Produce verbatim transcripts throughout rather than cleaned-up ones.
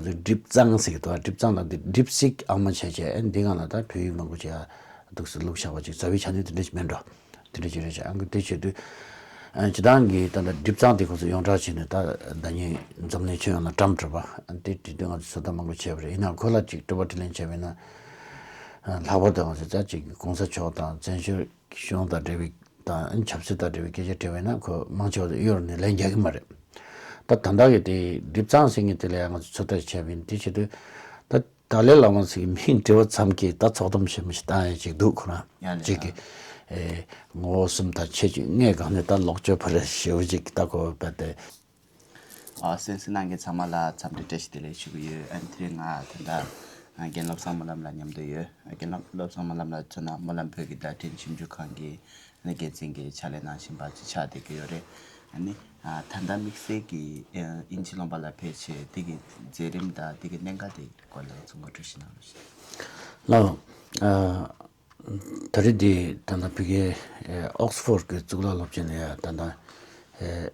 སྒྲིབ་གཙང་ཟེར་གི་འདུག་སྒྲིབ་གཙང་ལ་འདི་སྒྲིབ་བསིལ་ཨང་མ་བྱས་བྱས་ཨ་འདི་སྒང་ལ་ད་བོད་ཡིག་མང་པོ་ཅིག་ཨ་འདུག་སེ་བླུགས་བཞག་པ་ཅིག་རྩ་བའི་ཆ་ནས་དེ་འདྲ་ཞིག་མེད་འགྲོ། དེ་འདྲ་ཅིག་རེད་བྱས་ཨང་གི་དེ་བྱེད་དུས་ཨ་སྤྱི་བཏང་གི་ད་ལྟ་སྒྲིབ་གཙང་དེ་ཁོ་ཚོ་ཡོངས་གྲགས་བྱས་ནས་ད་ཟླ་ཉིན་འཛམ་གླིང་ཁྱོན་ཡོངས་ལ་བཀྲམ་འགྲོ་བ་ཨ་དེ་དེ་དུས་ང་ཚོ་ཚོད་ལྟ་མང་པོ་བྱས་པ་རེད། ཡིན་ནའང་ཁོ་ལ་ཅིག་དྲི་བ་དྲིས་ལན་བྱས་པ་ཡིན་ན་ཨ་ལྷག་པར་དུ་ང་ཚོ་ད་ཅིག་གོང་ས་མཆོག་དང་བཙན་བྱོལ་གཞུང་དང་འབྲེལ་བའི་དང་ཆབ་སྲིད་དང་འབྲེལ་བའི་སྐད་ཆ་དྲིས་པ་ཡིན་ན་ཁོ་མང་ཆེ་བ་གཡོལ་ནས་ལན་རྒྱག་གི་མ་རེད། ད་ད་ལྟ་གི་དེ་སྒྲིབ་གཙང་ཟེར་མཁན་དེ་ལ་ཡང་ང་ཚོ་ཚོད་ལྟ་བྱས་པ་ཡིན། དེ་བྱེད་དུས་ད་ཏཱ་ལའི་བླ་མ་ཟེར་མཁན་མིང་འབྲི་བ་ཙམ་གྱིས་ད་ཚོགས་གཏམ་ཞེ་མི་ཞིག་བཏང་ཡ་ཅིག་འདུག་ཁོ་རང་ཡ་ལས་ཅིག་གི་ཨེ་ངོ་བོ་གསུམ་དང་ཁྱད་ཆོས་ལྔའི་སྒང་ནས་ད་ལོག་སྤྱོད་ཕ་རེ་ཞེ་པོ་ཅིག་ད་ཁོ་བས་ཏེ། ཨ་གསན་གཟིགས་གནང་མཁན་ཚང་མ་ལ་འཚམས་འདྲི་བཀྲ་ཤིས་བདེ་ལེགས་ཞུ་གི་ཡོད། ཨ་ནི་དེ་རིང་ང་ད་ལྟ་རྒན་བློ་བཟང་སྨོན་ལམ་ལགས་མཉམ་དུ་ཡོད། རྒན་བློ་བཟང་སྨོན་ལམ་ལགས་མཚོན་ན་སྨོན་ལམ་བོད་ཀྱི་བརྡ་འཕྲིན་ཞིབ་འཇུག་ཁང་གི་ཨ་ནི་འགན་འཛིན་གྱི་ཕྱག་ལས་གནང་བཞིན་པ་ཅིག་ཆགས་བསྡད་ཀྱི་ཡོད་རེད། ཨ་ནི་ཨ་ད་ལྟ་དམིགས་བསལ་གྱི་ཨ་དབྱིན་ཇི་ལུང་པ་ལ་ཕེབས་བྱས་དེ་གི་མཛད་རིམ་དང་དེ་གི་གནད་འགག་དེ་སྐོར་ལ་ཚོ་ངོ་སྤྲོད་ཞིག་གནང་རོགས་ཞུ། ལགས། ཨ་ད་རེས་འདི་ད་ལྟ་ཕ་གིའི་ཨོག་སི་ཕོར་གྱི་གཙུག་ལག་སློབ་ཆེན་ནས་ད་ལྟ་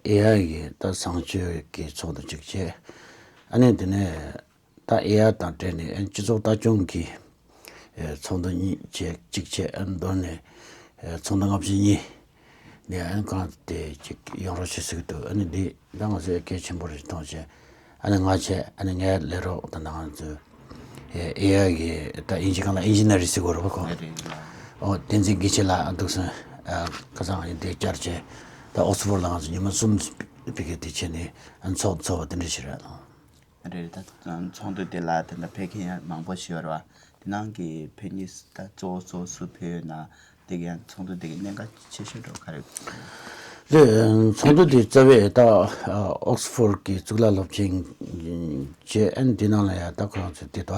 ཨེ་ཨའི་གི་ད་བཟང་སྤྱོད་ཀྱི་ཚོགས་འདུ་གཅིག་བྱས། ཨ་ནི་དེ་ནས་ད་ཨེ་ཨའི་དང་འབྲེལ་ནས་སྤྱི་ཚོགས་ལྟ་སྐྱོང་གི་ཚོགས་འདུ་གཉིས་བྱས་གཅིག་བྱས་ཨ་ནི་མདོར་ནས་ཚོགས་འདུ་ལྔ་བཅུ་གཉིས། ནས་ཨ་ནི་གང་དེ་ཅིག་ཡོང་རོགས་བྱེད་ཟེར་གི་འདུག་ཨ་ནི་འདི་ད་ང་ཚོས་གལ་ཆེན་པོ་རེད་མཐོང་བྱས། ཨ་ནི་ང་བྱས་ཨ་ནི་ངའི་ལས་རོགས་ད་ང་ཚོས་ཨེ་ཨའི་གི་ད་དབྱིན་ཇི་སྒང་ལ་ཨིན་ཇི་ནི་ཡར་ཟེར་གོ་རེད་པ་ཁོ། ཨོ་བསྟན་འཛིན་དགེ་བཤེས་ལགས་འདུག་སོང་། ཁ་སང་ཨ་ནི་འདི་བསྐྱར་བྱས་ད་ཨོག་སི་ཕོར་ལ་ང་ཚོ་ཉི་མ་གསུམ་ཕ་གི་དེ་བྱས་ནས་ཨ་ནི་ཚོགས་ཚོགས་པ་དེ་འདྲ་ཞིག་རེད། རེད། ད་ཚོགས་འདུ་དེ་ལ་དེ་འདྲ་ཕེབས་མཁན་ཡང་མང་པོ་ཞིག་ཡོད་རེད་བ། དེ་ནང་གི་ཕེབས་མཁན་ད་གཙོ་བོ་གཙོ་བོ་སུ་ཕེབས་ཡོད་ན་དེ་ག་ཡང་ཚོགས་འདུ་དེ་གི་གནད་འགག་ཆེ་ཤོས་འགྲོ་ག་རེ། རེད། ཚོགས་འདུ་དེ་རྩ་བའི་ད་ཨོག་སི་ཕོར་གྱི་གཙུག་ལག་སློབ་ཆེན་བཅས་ཨ་ནི་དེ་ནང་ལ་ཡང་ད་ཁོ་རང་ཚོ་དེ་ད་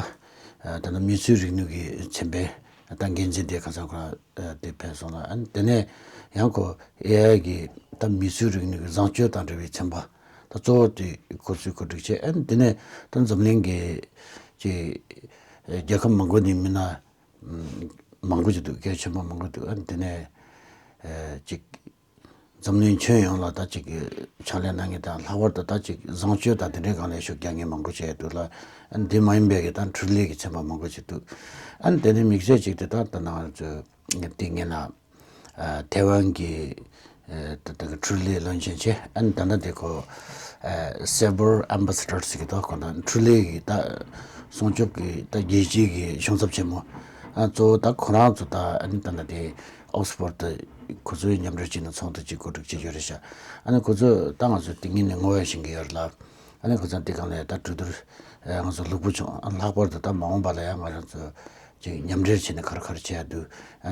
ད་ནི་མིས་བཟོས་རིག་ནུས་ཀྱི་ཚན་པའི་ད་འགན་འཛིན་དེ་ཁ་སང་ཁོ་རང་དེ་ཕེབས་སོང་ལ་ཨ་ནི་དེ་ནས་ཡང་ཁོ་ཨེ་ཨའི་གི་ད་མིས་བཟོས་རིག་ནུས་ཀྱི་བཟང་སྤྱོད་དང་འབྲེལ་བའི་ཚན་པ། ད་གཙོ་བོ་དེ་ཁོ་ཚོས་གོ་སྒྲིག་བྱས་ཨ་ནི་དེ་ནས་ད་འཛམ་གླིང་གི་ཅིག་རྒྱལ་ཁབ་མང་པོ་ནས་མི་སྣ་མང་པོ་ཅིག་འདུག་གལ་ཆེན་པོ་མང་པོ་འདུག་ཨ་ནི་དེ་ནས་ཅིག་འཛམ་གླིང་ཁྱོན་ཡོངས་ལ་ད་ཅིག་ཕྱག་ལས་གནང་མཁན་དང་ལྷག་པར་དུ་ད་ཅིག་བཟང་སྤྱོད་དང་དེ་འདྲའི་སྒང་ལ་ཤུགས་རྒྱག་མཁན་མང་པོ་ཅིག་འདུག་ལ་ཨ་ནི་དེ་མ་ཡིན་པའི་གི་ད་འཕྲུལ་ལས་ཀྱི་ཚན་པ་མང་པོ་ཅིག་འདུག་ཨ་ནི་དེ་ནས་དམིགས་བསལ་ཅིག་དེ་ད་ད་ནང་ཚོས་དེ་ངེད་ན། ཐའེ་ཝན་གྱི་ད་ལྟ་གི་འཕྲུལ་ལས་བློན་ཆེན་བྱས་ཨ་ནི་ད་ལྟ་དེ་ཁོ་Cyber Ambassador་ཟེར་གི་འདུག་ཁོ་ན་འཕྲུལ་ལས་ཀྱི་ད་སྲུང་སྐྱོབ་ཀྱི་ད་རྒྱལ་སྤྱིའི་གི་གཞུང་ཚབ་ཆེན་མོ་ཨ་གཙོ་བོ་ད་ཁོ་རང་ཚོ་ད་ཨ་ནི་ད་ལྟ་དེ་ཨོག་སི་ཕོར་ད་ཁོ་ཚོའི་མཉམ་འབྲེལ་བྱས་ནས་ཚོགས་འདུ་གཅིག་གོ་སྒྲིག་བྱེད་རྒྱུ་རེད་ཤག་ཨ་ནི་ཁོ་ཚོ་ད་ང་ཚོ་དེ་ངེད་ནས་ངོ་བོ་ཤེས་ཀྱི་ཡོད་རེད་ལ། ཨ་ནི་ཁོ་ཚོ་དེ་གང་ལས་ད་གྲོས་བསྡུར་ང་ཚོ་ལྷུག་པོ་བྱུང་། ལྷག་པར་དུ་ད་མ་འོངས་པ་ལ་ཡང་ང་རང་ཚོ་ཅིག་མཉམ་འབྲེལ་བྱས་ནས་ག་རེ་ག་རེ་བྱེད་ཡ་འདུག་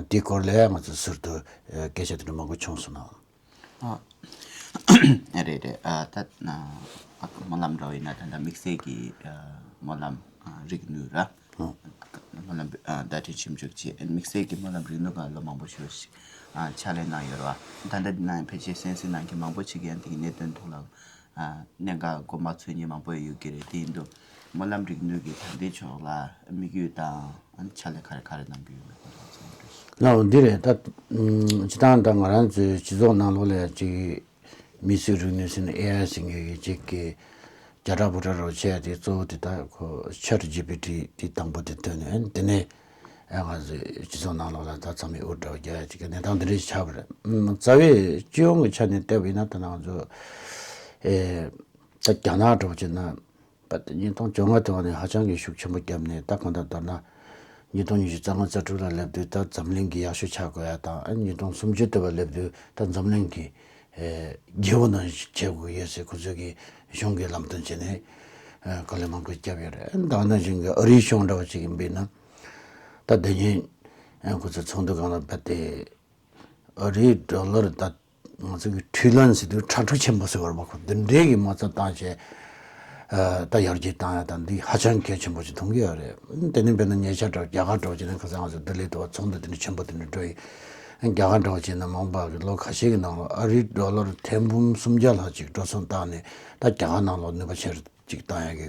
དེའི་སྐོར་ལ་ཡང་ང་ཚོ་ཟུར་དུ་སྐད་ཆ་དེ་འདྲ་མང་པོ་བྱུང་སོང་ན། ཨ་རེད་རེད། ཨ་ད་ཨ་སྨོན་ལམ་འདྲ་བོ་ཡིན་ན་ད་ལྟ་དམིགས་བསལ་གྱི་ཨ་སྨོན་ལམ་ཨ་རིག་ནུས་ར། སྨོན་ལམ་ཨ་བརྡ་འཕྲིན་ཞིབ་འཇུག་བྱས་དམིགས་བསལ་གྱི་སྨོན་ལམ་རིག་ནུས་སྒང་ལ་མང་པོ་ཞིག་ཨ་ཕྱག་ལས་གནང་ཡོད་རེད་བ། ད་ལྟ་འདི་ན་ཡང་ཕལ་ཆེར་གསན་གཟིགས་གནང་མཁན་མང་པོ་ཞིག་གིས་ཡང་དེ་གི་གནད་དོན་ཐོག་ལ། ཨ་གནད་འགག་དགོངས་པ་ཚོད་མཁན་མང་པོ་ཡོད་ཀྱི་རེད། དེ་ཡིན་དུས་སྨོན་ལམ་རིག་ནུས་ཀྱི་ད་ལྟའི་ཕྱོགས་ལ་དམིགས་ཡུལ་དང་ཨ་ནི་ཕྱག་ལས་ག་རེ་ག་རེ་གནང་གི་ཡོད་མེད་སྐོར་ལ་ཚང་མ་འགྲོ་ཞིག་ལགས་འོ་འདི་རེད་ད། ཨམ་སྤྱི་བཏང་ད་ང་རང་ཚོའི་སྤྱི་ཚོགས་ནང་ལོགས་ལ་ཅིག་མིས་བཟོས་རིག་ནུས་ཟེར་ནས་ཨེ་ཨའི་ཟེར་མཁན་གྱི་ཅིག་གི་རྒྱ་ཕྲག་བུ་ཕྲག་རོགས་བྱས་ཏེ་གཙོ་བོ་དེ་ད་ཁོ་ཆེ་ཊི་ཇི་པི་ཊི་དེ་དང་པོ་དེ་ཐོན་ནས་དེ་ནས་ཨ་ང་ཚོའི་སྤྱི་ཚོགས་ནང་ལོགས་ལ་ད་ཚང་མས་འུར་སྒྲ་རྒྱག་ཡ་ཅིག་གི་གནས་སྟངས་འདི་འདྲ་ཞིག་ཆགས་པ་རེད། ཨམ་རྩ་བའི་སྤྱི་ཡོངས་ཀྱི་ཆ་ནས་བལྟས་པ་ཡིན་ན་ད་ང་ཚོ་ཨེ་ད་རྒྱ་ནག་འདྲ་བོ་བྱས་ན། བར་དུ་ཉིས་སྟོང་བཅོ་ལྔ་དེ་བ་ནས་ཧ་ཅང་གི་ཤུགས་ཆེན་པོ་བརྒྱབ་ནས་ད་གང་ལྟར་མདོར་ན་ཉིས་སྟོང་ཉི་ཤུ་རྩ་ལྔ་རྩ་དྲུག་ལ་སླེབས་དུས་ད་འཛམ་གླིང་གི་ཡག་ཤོས་ཆགས་དགོས་ཡ་དང་ཨ་ཉིས་སྟོང་སུམ་ཅུ་དེ་བ་སླེབས་དུས་ད་འཛམ་གླིང་གི་ཨེ་རྒྱལ་པོ་ནང་བཞིན་བྱེད་དགོས་ཡོད་ཟེར་ཁོ་ཚོས་ཀྱི་གཞུང་གི་ལམ་སྟོན་བྱས་ནས་ཨེ་དཀའ་ལས་མང་པོ་བརྒྱབ་ཡོད་རེད། ད་ག་ནང་བཞིན་གྱི་ཨ་རིའི་གཞུང་འདྲ་བ་ཅིག་ཡིན་པས་ན་ད་དེ་ཉིན་ཨེ་ཁོ་ཚོ་ཚོགས་འདུ་སྒང་ལ་ཕེབས་ཏེ། ཨ་རིའི་ཌོ་ལར་ད་ང་ཚོ་གི་ཁྲི་ལོན་ཟེར་དུས་ཁྲ་ཁྲུག་ཆེན་པོ་ཟེར་བ་རེད་པ། ཁོ་འདི་འདྲའི་གི་མ་རྩ་བཏང་བྱས་ཨ་ད་ཡར་རྒྱས་བཏང་ཡ་དང་འདི་ཧ་ཅང་གལ་ཆེན་པོ་ཞིག་མཐོང་གི་ཡོད་རེད། དེ་ནས་དཔེར་ན་ཉེ་ཆར་འདྲ་རྒྱ་གར་འདྲ་བ་བྱས་ན་ཁ་སང་ང་ཚོ་ལྡི་ལི་དུ་བ་ཚོགས་འདུ་དེ་འདྲ་ཆེན་པོ་དེ་འདྲ་འགྲོ་ཡི། རྒྱ་གར་འདྲ་བ་བྱས་ན་མ་འོངས་པ་གི་ལོ་ཁ་ཤས་ཀྱི་ནང་ལ་ཨ་རིའི་ཌོ་ལར་ཐེར་འབུམ་སུམ་བརྒྱ་ལྷག་ཅིག་འགྲོ་སོང་བཏང་ནས་ད་རྒྱ་གར་ནང་ལོགས་ནུས་པ་ཆེར་ཅིག་བཏང་ཡ་གི་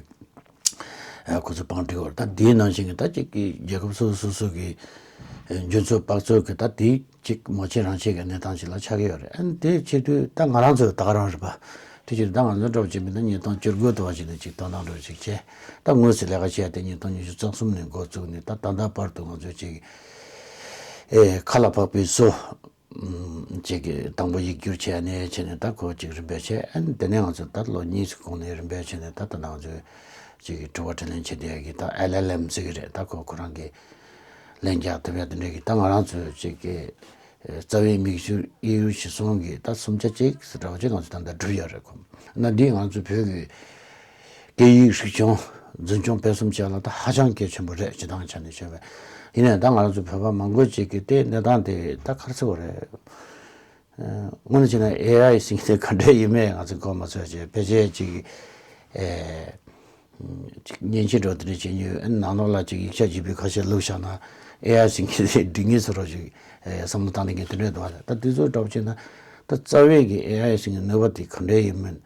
ཨ་ཁོ་ཚོ་བང་སྒྲིག་བར་ད་དེའི་ནང་བཞིན་གྱི་ད་ཅིག་གི་རྒྱལ་ཁབ་སོ་སོ་སོ་སོ་གི་ཨ་འཇོན་ཚོད་དཔག་ཚོད་ཀྱི་ད་དེའི་ཅིག་མ་བྱས་རང་བྱས་ཀྱི་གནས་སྟངས་ཅིག་ལ་ཆགས་ཀྱི་ཡོད་རེད། ཨ་ནི་དེ་བྱེད་དུས་ད་ང་རང་ཚོ་ད་ག་རང་རེད་པ། དེ་ཕྱིར་ད་ང་ཚོ་འདྲ་བོ་བྱེད་མི་ད་ཉིས་སྟོང་བཅུ་དགུ་དུ་བ་ཞིག་ནས་ཅིག་དོ་སྣང་འདྲ་བོ་ཅིག་བྱས། ད་དངོས་སུ་ལས་ཀ་བྱས་ཏེ་ཉིས་སྟོང་ཉི་ཤུ་རྩ་གསུམ་ནས་འགོ་བཙུགས་ནས་ད་ད་ལྟ་བར་དུ་ང་ཚོས་ཅིག་ཨེ་ཁ་ལ་འཕགས་པའི་སོ། ཅིག་གི་དང་པོ་ཡིག་སྒྱུར་བྱས་ནས་བྱས་ནས་ད་ཁོ་ཅིག་རིམ་པས་བྱས། ཨ་ནི་དེ་ནས་ང་ཚོ་ད་ལོ་གཉིས་སུ་གོང་ནས་རིམ་པས་བྱས་ནས་ད་ད་ང་ཚོས་ཅིག་གི་དྲི་བ་དྲིས་ལན་བྱེད་བསྡད་ཀྱི་ད་ཨེལ་ཨེལ་ཨེམ་ཟེར་གྱི་རེད། ད་ཁོ་ཁོ་རང་གི་ལན་རྒྱག་ཐུབ་ཡ་དེ་འདྲས་ཀྱི་ད་ང་རང་ཚོས་ཅིག་གི་རྩ་བའི་མིག་སྒྱུར་ཨེ་ཡུ་གཞི་བཟུང་གི་ད་སུམ་ཆ་གཅིག་ཟེར་འདྲ་བ་ཅིག་ང་ཚོ་ད་ལྟ་གྲུབ་ཡོད་རེད། ཁོ་ན་འདི་ང་ཚོ་བོད་ཀྱི་སྐད་ཡིག་རིག་གཞུང་འཛིན་སྐྱོང་སྤེལ་གསུམ་བྱས་ལ་ད་ཧ་ཅང་གལ་ཆེན་པོ་རེད། སྤྱི་བཏང་ཆ་ནས་བཤད་པས། ཡིན་ནའང་ད་ང་རང་ཚོ་བོད་པ་མང་པོ་ཅིག་གིས་དེ་གནས་སྟངས་དེ་ད་ག་རེ་ཟེར་དགོས་རེད། དངོས་གནས་བྱས་ན་ཨེ་ཨའི་ཟེར་མཁན་དེ་ག་འདྲས་ཡིན་མིན་ང་ཚོས་གོ་མ་ཆོད་བྱས། ཕལ་ཆེར་ཅིག་ཨེ་ཅིག་མཉེན་ཆས་འདྲ་བོ་དེ་འདྲ་བྱེད་མྱོང་ཡོད། ནང་ལོགས་ལ་ཅིག་ཡིག་ཆ་ཅིག་བི་ཁ་ཤས་བླུགས་བཞག་ན་ཨེ་ཨའི་ཟེར་མཁན་དེ་འགྲིག་ངེས་བཟོ་འདྲ་ཅིག་བསམ་བློ་བཏང་ནས་མཁན་དེ་འདྲས་འདུག་བ། ད་དེ་ཚོ་འདྲ་བོ་བྱས་ན་ད་རྩ་བའི་གི་ཨེ་ཨའི་ཟེར་མཁན་ནུས་པ་དེ་ག་འདྲས་ཡིན་མིན།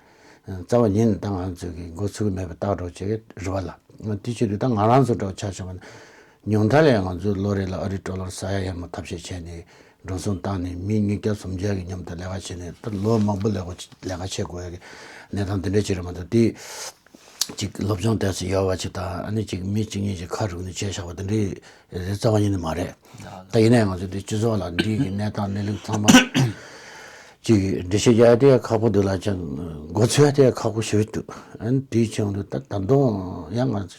རྩ་བ་ཉིད་ནས་ད་ང་ཚོས་ཀྱི་འགོ་ཚུགས་མེད་པའི་རྟགས་འདྲ་བོ་ཅིག་རེད་བ་ལ། དེ་བྱེད་དུས་ད་ང་རང་ཚོ་འདྲ་བོ་ཆ་བཞག་པ་ན་ཉུང་མཐའ་ལས་ང་ཚོས་ལོ་རེ་ལ་ཨ་རི་ཌོ་ལར་ས་ཡ་ཡར་མར་ཐབས་ཤེས་བྱས་ནས་འགྲོ་སོང་བཏང་ནས་མི་ཉིས་བརྒྱ་སུམ་བརྒྱ་གི་མཉམ་དུ་ལས་ཀ་བྱས་ནས་ད་ལོ་མང་པོ་ལས་ཀ་ལས་ཀ་བྱེད་དགོས་ཡ་གི་གནས་སྟངས་དེ་འདྲ་ཅིག་རེད་མ་གཏོགས། དེ་ཅིག་སློབ་སྦྱོང་ཏོག་ཙམ་ཡོད་པ་ཅིག་དང་ཨ་ནི་ཅིག་མི་གཅིག་གཉིས་ཅིག་ཁ་རུག་ནས་བྱས་བཞག་པ་དེ་འདྲའི་རེད་རྩ་བ་ཉིད་ནས་མ་རེད། ད་ཡིན་ནའི་ང་ཚོ་འདི་སྤྱི་ཚོགས་ལ་འདི་གི་གནས་སྟངས་གནས་ལུགས་ཚང་མ་ཅིག་འགྲེལ་བཤད་རྒྱག་ཡ་དེ་ཡང་ཁག་པོ་འདུག་ལ། ཅང་འགོ་ཚུགས་ཡ་དེ་ཡང་ཁག་པོ་ཞེ་པོ་འདུག་ཨ་ནི་དེའི་ཕྱིར་དུ་ད་ད་དུང་ཡང་ང་ཚོ་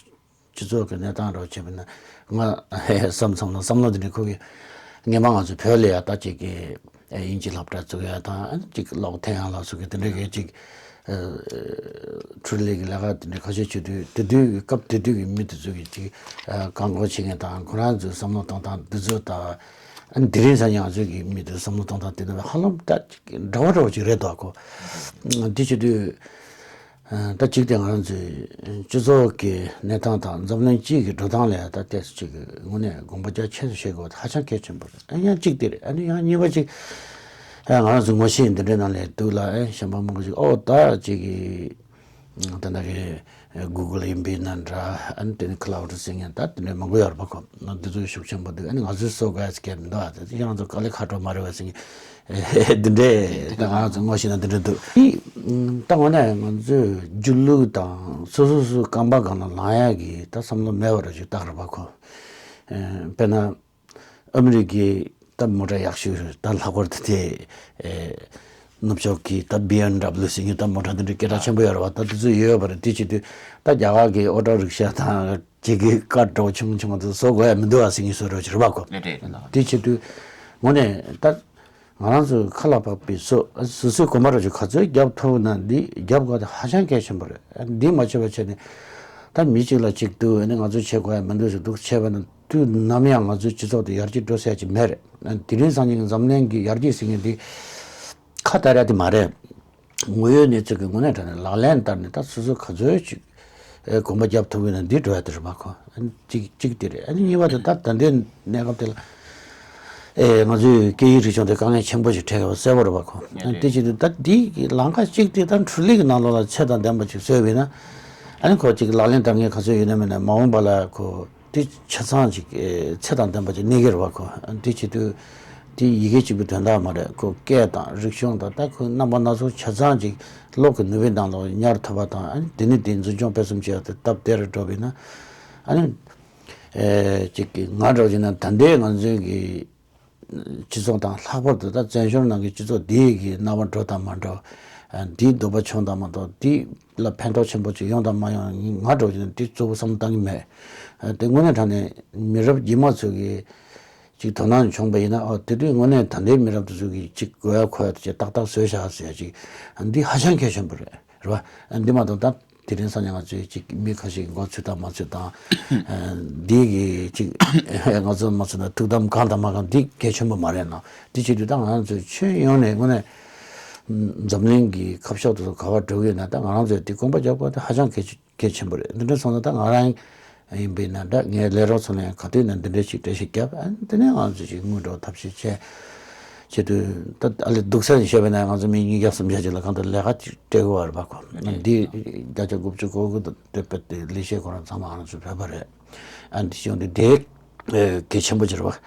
སྤྱི་ཚོགས་ཀྱི་གནས་སྟངས་འདྲ་བོ་བྱས་པ་ན་ང་བསམ་བསམ་ན་བསམ་བློ་འདི་འདྲ་ཁུག་གི། སྔན་མ་ང་ཚོ་བོད་ལ་ཡ་ད་ཅིག་གི་དབྱིན་ཇི་སློབ་གྲྭ་བཙུགས་ཡ་དང་ཨ་ནི་ཅིག་ཀློག་འཐེན་ཡ་ལ་སོགས་ཀྱི་དེ་འདྲ་གི་ཅིག་འཕྲུལ་ལས་ཀྱི་ལས་ཀ་དེ་འདྲ་ཁ་ཤས་བྱེད་དུས་དེ་དུས་ཀྱི་སྐབས་དེ་དུས་ཀྱི་མི་དེ་ཚོ་གི་ཅིག་བཀག་འགོག་བྱེད་མཁན་དང་ཁོ་རང་ཚོའི་བསམ་བློ་གཏོང་སྟངས་འདི་ཚོ་དང་ཨ་ནི་དེ་རིང་སང་ཉིན་ང་ཚོའི་གི་མི་དེ་བསམ་བློ་གཏོང་སྟངས་དེ་ནི་ཧ་ལམ་ད་ཅིག་འདྲ་བོ་འདྲ་བོ་ཅིག་རེད་འདུག་གོ། དེ་བྱེད་དུས། ད་གཅིག་དེ་ང་རང་ཚོའི་སྤྱི་ཚོགས་ཀྱི་གནས་སྟངས་དང་འཛམ་གླིང་སྤྱི་ཡི་འགྲོ་སྟངས་ལ་ད་ཏོག་ཙམ་ཅིག་གི་དངོས་གནས་དགོངས་པ་རྒྱ་ཆེ་ཙམ་བཞེས་དགོས་པ་ཧ་ཅང་གལ་ཆེན་པོ་རེད། ཨ་ཡང་གཅིག་དེ་རེད། ཨ་ནི་ཡང་གཉིས་པ་ཅིག་ཨ་ང་རང་ཚོ་ངོ་ཤེས་འདི་འདྲའི་ནང་ལ་འདུག་ལ། ཨ་གཞན་པ་མང་པོ་ཅིག་ཨོ་ད་ཅིག་གི་ད་ལྟ་གི་གུ་གལ་ཡིན་པས་ན་འདྲ། ཨ་ནི་དེ་ནི་ཁ་ལའུ་ཌི་ཟེར་མཁན་ད་དེ་འདྲའི་མང་པོ་ཡོད་རེད་པ་ཁོ། འདི་ཚོ་ཤུགས་ཆེན་པོ་འདུག་ཨ་ནི་ང་ཚོའི་བཟོ་དགོས་ཡ་ཟེར་མཁན་མི་འདུག་ཨ་དེ་ཁྱེད་རང་ཚོ་དཀའ་ལས་ཁག་འགྲོ་མ་རེད་པ་ཟེར་མཁན། འདི་འདྲས་ད་ང་ཚོ་ངོ་ཤེས་ན་འདི་འདྲས་འདུག་ད་དངོས་གནས་ང་ཚོས་སྒྱིད་ལུག་དང་སོ་སོ་སོའི་རྐང་པ་སྒང་ལ་ལངས་ཡག་གི་ད་བསམ་བློ་མེད་པ་ར་ཅིག་རྟགས་རེད་པ་ཁོ། དཔེར་ན་ཨ་མི་རི་ཀའི་ད་མོ་ཊ་ཡག་ཤོས་ད་ལྷག་པར་དུ་དེ་ནུབ་ཕྱོགས་ཀྱི་ད་བི་ཨེམ་ཌབ་ལིའུ་ཟེར་མཁན་ད་མོ་ཊ་འདི་འདྲའི་སྐད་གྲགས་ཆེན་པོ་ཡོད་རེད་པ། ད་དེ་ཚོ་ཡོད་ཡོད་པ་རེད། དེ་བྱེད་དུས་ད་རྒྱ་གར་གྱི་ཨོ་ཊོ་རིག་ཤ་དང་ཅིག་གི་ཀར་འདྲ་བོ་ཆུང་ཆུང་དེ་བཟོ་དགོས་ཡ་མི་འདུག་ཨ་ཟེར་མཁན་བཟོ་འདྲ་བོ་ཅིག་རེད་པ་ཁོ། དེ་བྱེད་དུས་དངོས་གནས་ད་ང་རང་ཚོའི་ཁ་ལ་འཕགས་པའི་སོ་སོ་སོའི་གོམ་པ་ར་ཅིག་ག་ཚོད་རྒྱབ་ཐུབ་ན་འདི་རྒྱབ་དགོས་དེ་ཧ་ཅང་གལ་ཆེན་པོ་རེད། འདི་མ་བྱས་པ་བྱས་ནས་ད་མི་གཅིག་ལ་གཅིག་འདུག་ཨ་ནི་ང་ཚོས་བྱེད་དགོས་ཡ་མི་འདུག་ཟེར་འདུག་བྱས་པ་ན་དུས་ནམ་ཡང་ང་ཚོའི་སྤྱི་ཚོགས་དེ་ཡར་རྒྱས་འགྲོ་ས་ཡ་ཅིག་མེད་རེད། དེ་རིང་སང་ཉིན་འཛམ་གླིང་གི་ཡར་རྒྱས་ཟེར་མཁན་འདི་ཁ་གཏད་ཡ་དེ་མ་རེད། དངོས་ཡོད་གནས་ཚུལ་གྱི་དངོས་གནས་དྲང་གནས་ལག་ལེན་བསྟར་ནས་ད་སོ་སོ་ག་ཚོད་ཅིག་ཨེ་གོམ་པ་རྒྱབ་ཐུབ་ཀྱི་ན་འདི་འགྲོ་ཡ་དེ་རེད་པ་ཁོ། ཨ་ནི་གཅིག་གཅིག་དེ་རེད། ཨ་ནི་གཉིས་པ་དེ་ད་ད་ལྟའི་གནས་སྐབས་དེ་ལ་ཨེ་ང་ཚོའི་སྐད་ཡིག་རིག་གཞུང་དེ་དཀའ་ངལ་ཆེན་པོ་ཞིག་འཕྲད་ཡོད་པ་གསལ་པོ་རེད་པ་ཁོ། ཨ་ནི་དེ་བྱེད་དུས་ད་འདི་གི་ལམ་ཁ་གཅིག་དེ་ད་འཕྲུལ་ལས་ཀྱི་ནང་ལོགས་ལ་ཚད་དང་ལྡན་པ་ཅིག་བཟོས་པ་ཡིན་ན་ཨ་ནི་ཁོ་ཅིག་ལག་ལེན་བསྟར་མཁན་ག་ཚོད་ཡོད་ན་མེད་ན་མ་འོངས་པ་ལ་ཁོ། དེ་ཆ་ཚང་ཅིག་ཨེ་ཚད་དང་ལྡན་པ་ཅིག་གནས་ཀྱི་རེད་པ་ཁོ། དེ་བྱེད་དུས་དེ་ཡི་གེ་གཅིག་པུའི་དོན་དག་མ་རེད། ཁོ་སྐད་དང་རིག་གཞུང་དང་ད་ཁོ་རྣམ་པ་སྣ་ཚོགས་ཆ་ཚང་ཅིག་གློག་གི་ནུས་པའི་ནང་ལ་ཉར་ཐུབ་པ་དང་ཨ་ནི་དེ་ནི་དེ་འཛིན་སྐྱོང་སྤེལ་གསུམ་བྱེད་ཡག་དེ་སྟབས་བདེ་རུ་འགྲོ་བས་ན་ཨ་ནི་ཨེ་ཅིག་གི་ང་འདྲ་བ་ཅིག་ན་ད་ལྟའི་ང་ཚོའི་གི་སྤྱི་ཚོགས་དང་ལྷག་པར་དུ་ད་བཙན་བྱོལ་ནང་གི་སྤྱི་ཚོགས་འདི་ཡི་གི་སྣང་བ་འགྲོ་དང་མ་འགྲོ། ཨ་འདིའི་འདོད་པ་ཆུང་དང་མ་གཏོགས་འདི་ལ་ཕན་ཐོགས་ཆེན་པོ་ཅིག་ཡོང་དང་མ་ཡོང་ང་འདྲ་བོ་ཅིག་ནི་འདི་གཙོ་བོ་བསམ་བློ་བཏང་གི་མེད། ཨ་དེ་དངོས་གནས་དྲང་གནས་མི་རབས་རྗེས་མ་ཚོ་གི་ཅིག་དོ་སྣང་བྱུང་བ་ཡིན་ན་ཨོ་དེ་དུས་དངོས་གནས་ད་ལྟའི་མི་རབས་དེ་ཚོ་གི་ཅིག་དགོས་ཡ་མཁོ་ཡ་དེ་ཅིག་ཏག་ཏག་བཟོས་བཞག་ཟེར་ཡ་ཅིག་ཨ་འདི་ཧ་ཅང་གལ་ཆེན་པོ་རེད། རེད་བ། ཨ་འདི་མ་གཏོགས་ད། དེ་རིང་སང་ཉིན་ང་ཚོས་ཅིག་མི་ཁ་ཤས་ཀྱི་མགོ་ཚོས་དང་མ་ཚོས་དང་། འདི་གི་ཅིག་ང་ཚོ་མ་ཚོས་ན་ཐུགས་དམ་གང་དང་མ་གང་འདི་གལ་ཆེན་པོ་མ་རེད་ན། འདི་བྱེད་དུས་ད་ང་ཚོས་ཁྱོན་ཡོངས་ནས་དངོས་གནས་འཛམ་གླིང་གི་ཁ་ཕྱོགས་དེ་ཚོ་ག་པར་འགྲོ་གི་ཡོད་ན་ད་ང་རང་ཚོས་འདི་དགོངས་པ་རྒྱག་དགོས་ད་ཧ་ཅང་གལ་ཆེ་གལ་ཆེན་པོ་རེད། འདི་འདྲ་སོང་ན་ད་ང་རང་ཡིན་པས་ན་འདྲ་ངའི་ལས་རོགས་ཚོ་ལ་ཡང་ག་དུས་ན་འདི་འདྲ་ཞིག་འགྲེལ་བཤད་བརྒྱབ་ཨ་དེ་ནས་ང་ཚོས་ཅིག་དངོས་འགྲོ་ཐབས་ཤེས་བྱས། བྱེད་དུས་ད་ཨ་ལས་སྡུག་ས་ནས་བཤད་པ་ན་ང་ཚོ་མི་ཉིས་བརྒྱ་སུམ་བརྒྱ་ཅིག་ལ་གང་ལྟར་ལས་ཀ་ཅིག་སྤྲད་དགོས་པ་རེད་པ་ཁོ། འདི་བརྒྱ་ཆ་དགུ་བཅུ་གོ་དགུ་དང་དེ་དཔེ་དེ་ལས་བྱེད་ཁོ་རང་ཚང་མ་ང་ཚོ་བོད་པ་རེད། ཨ་འདི་བྱུང་དུས་དེ་གལ་ཆེན་པོ་ཅིག་རེད་པ།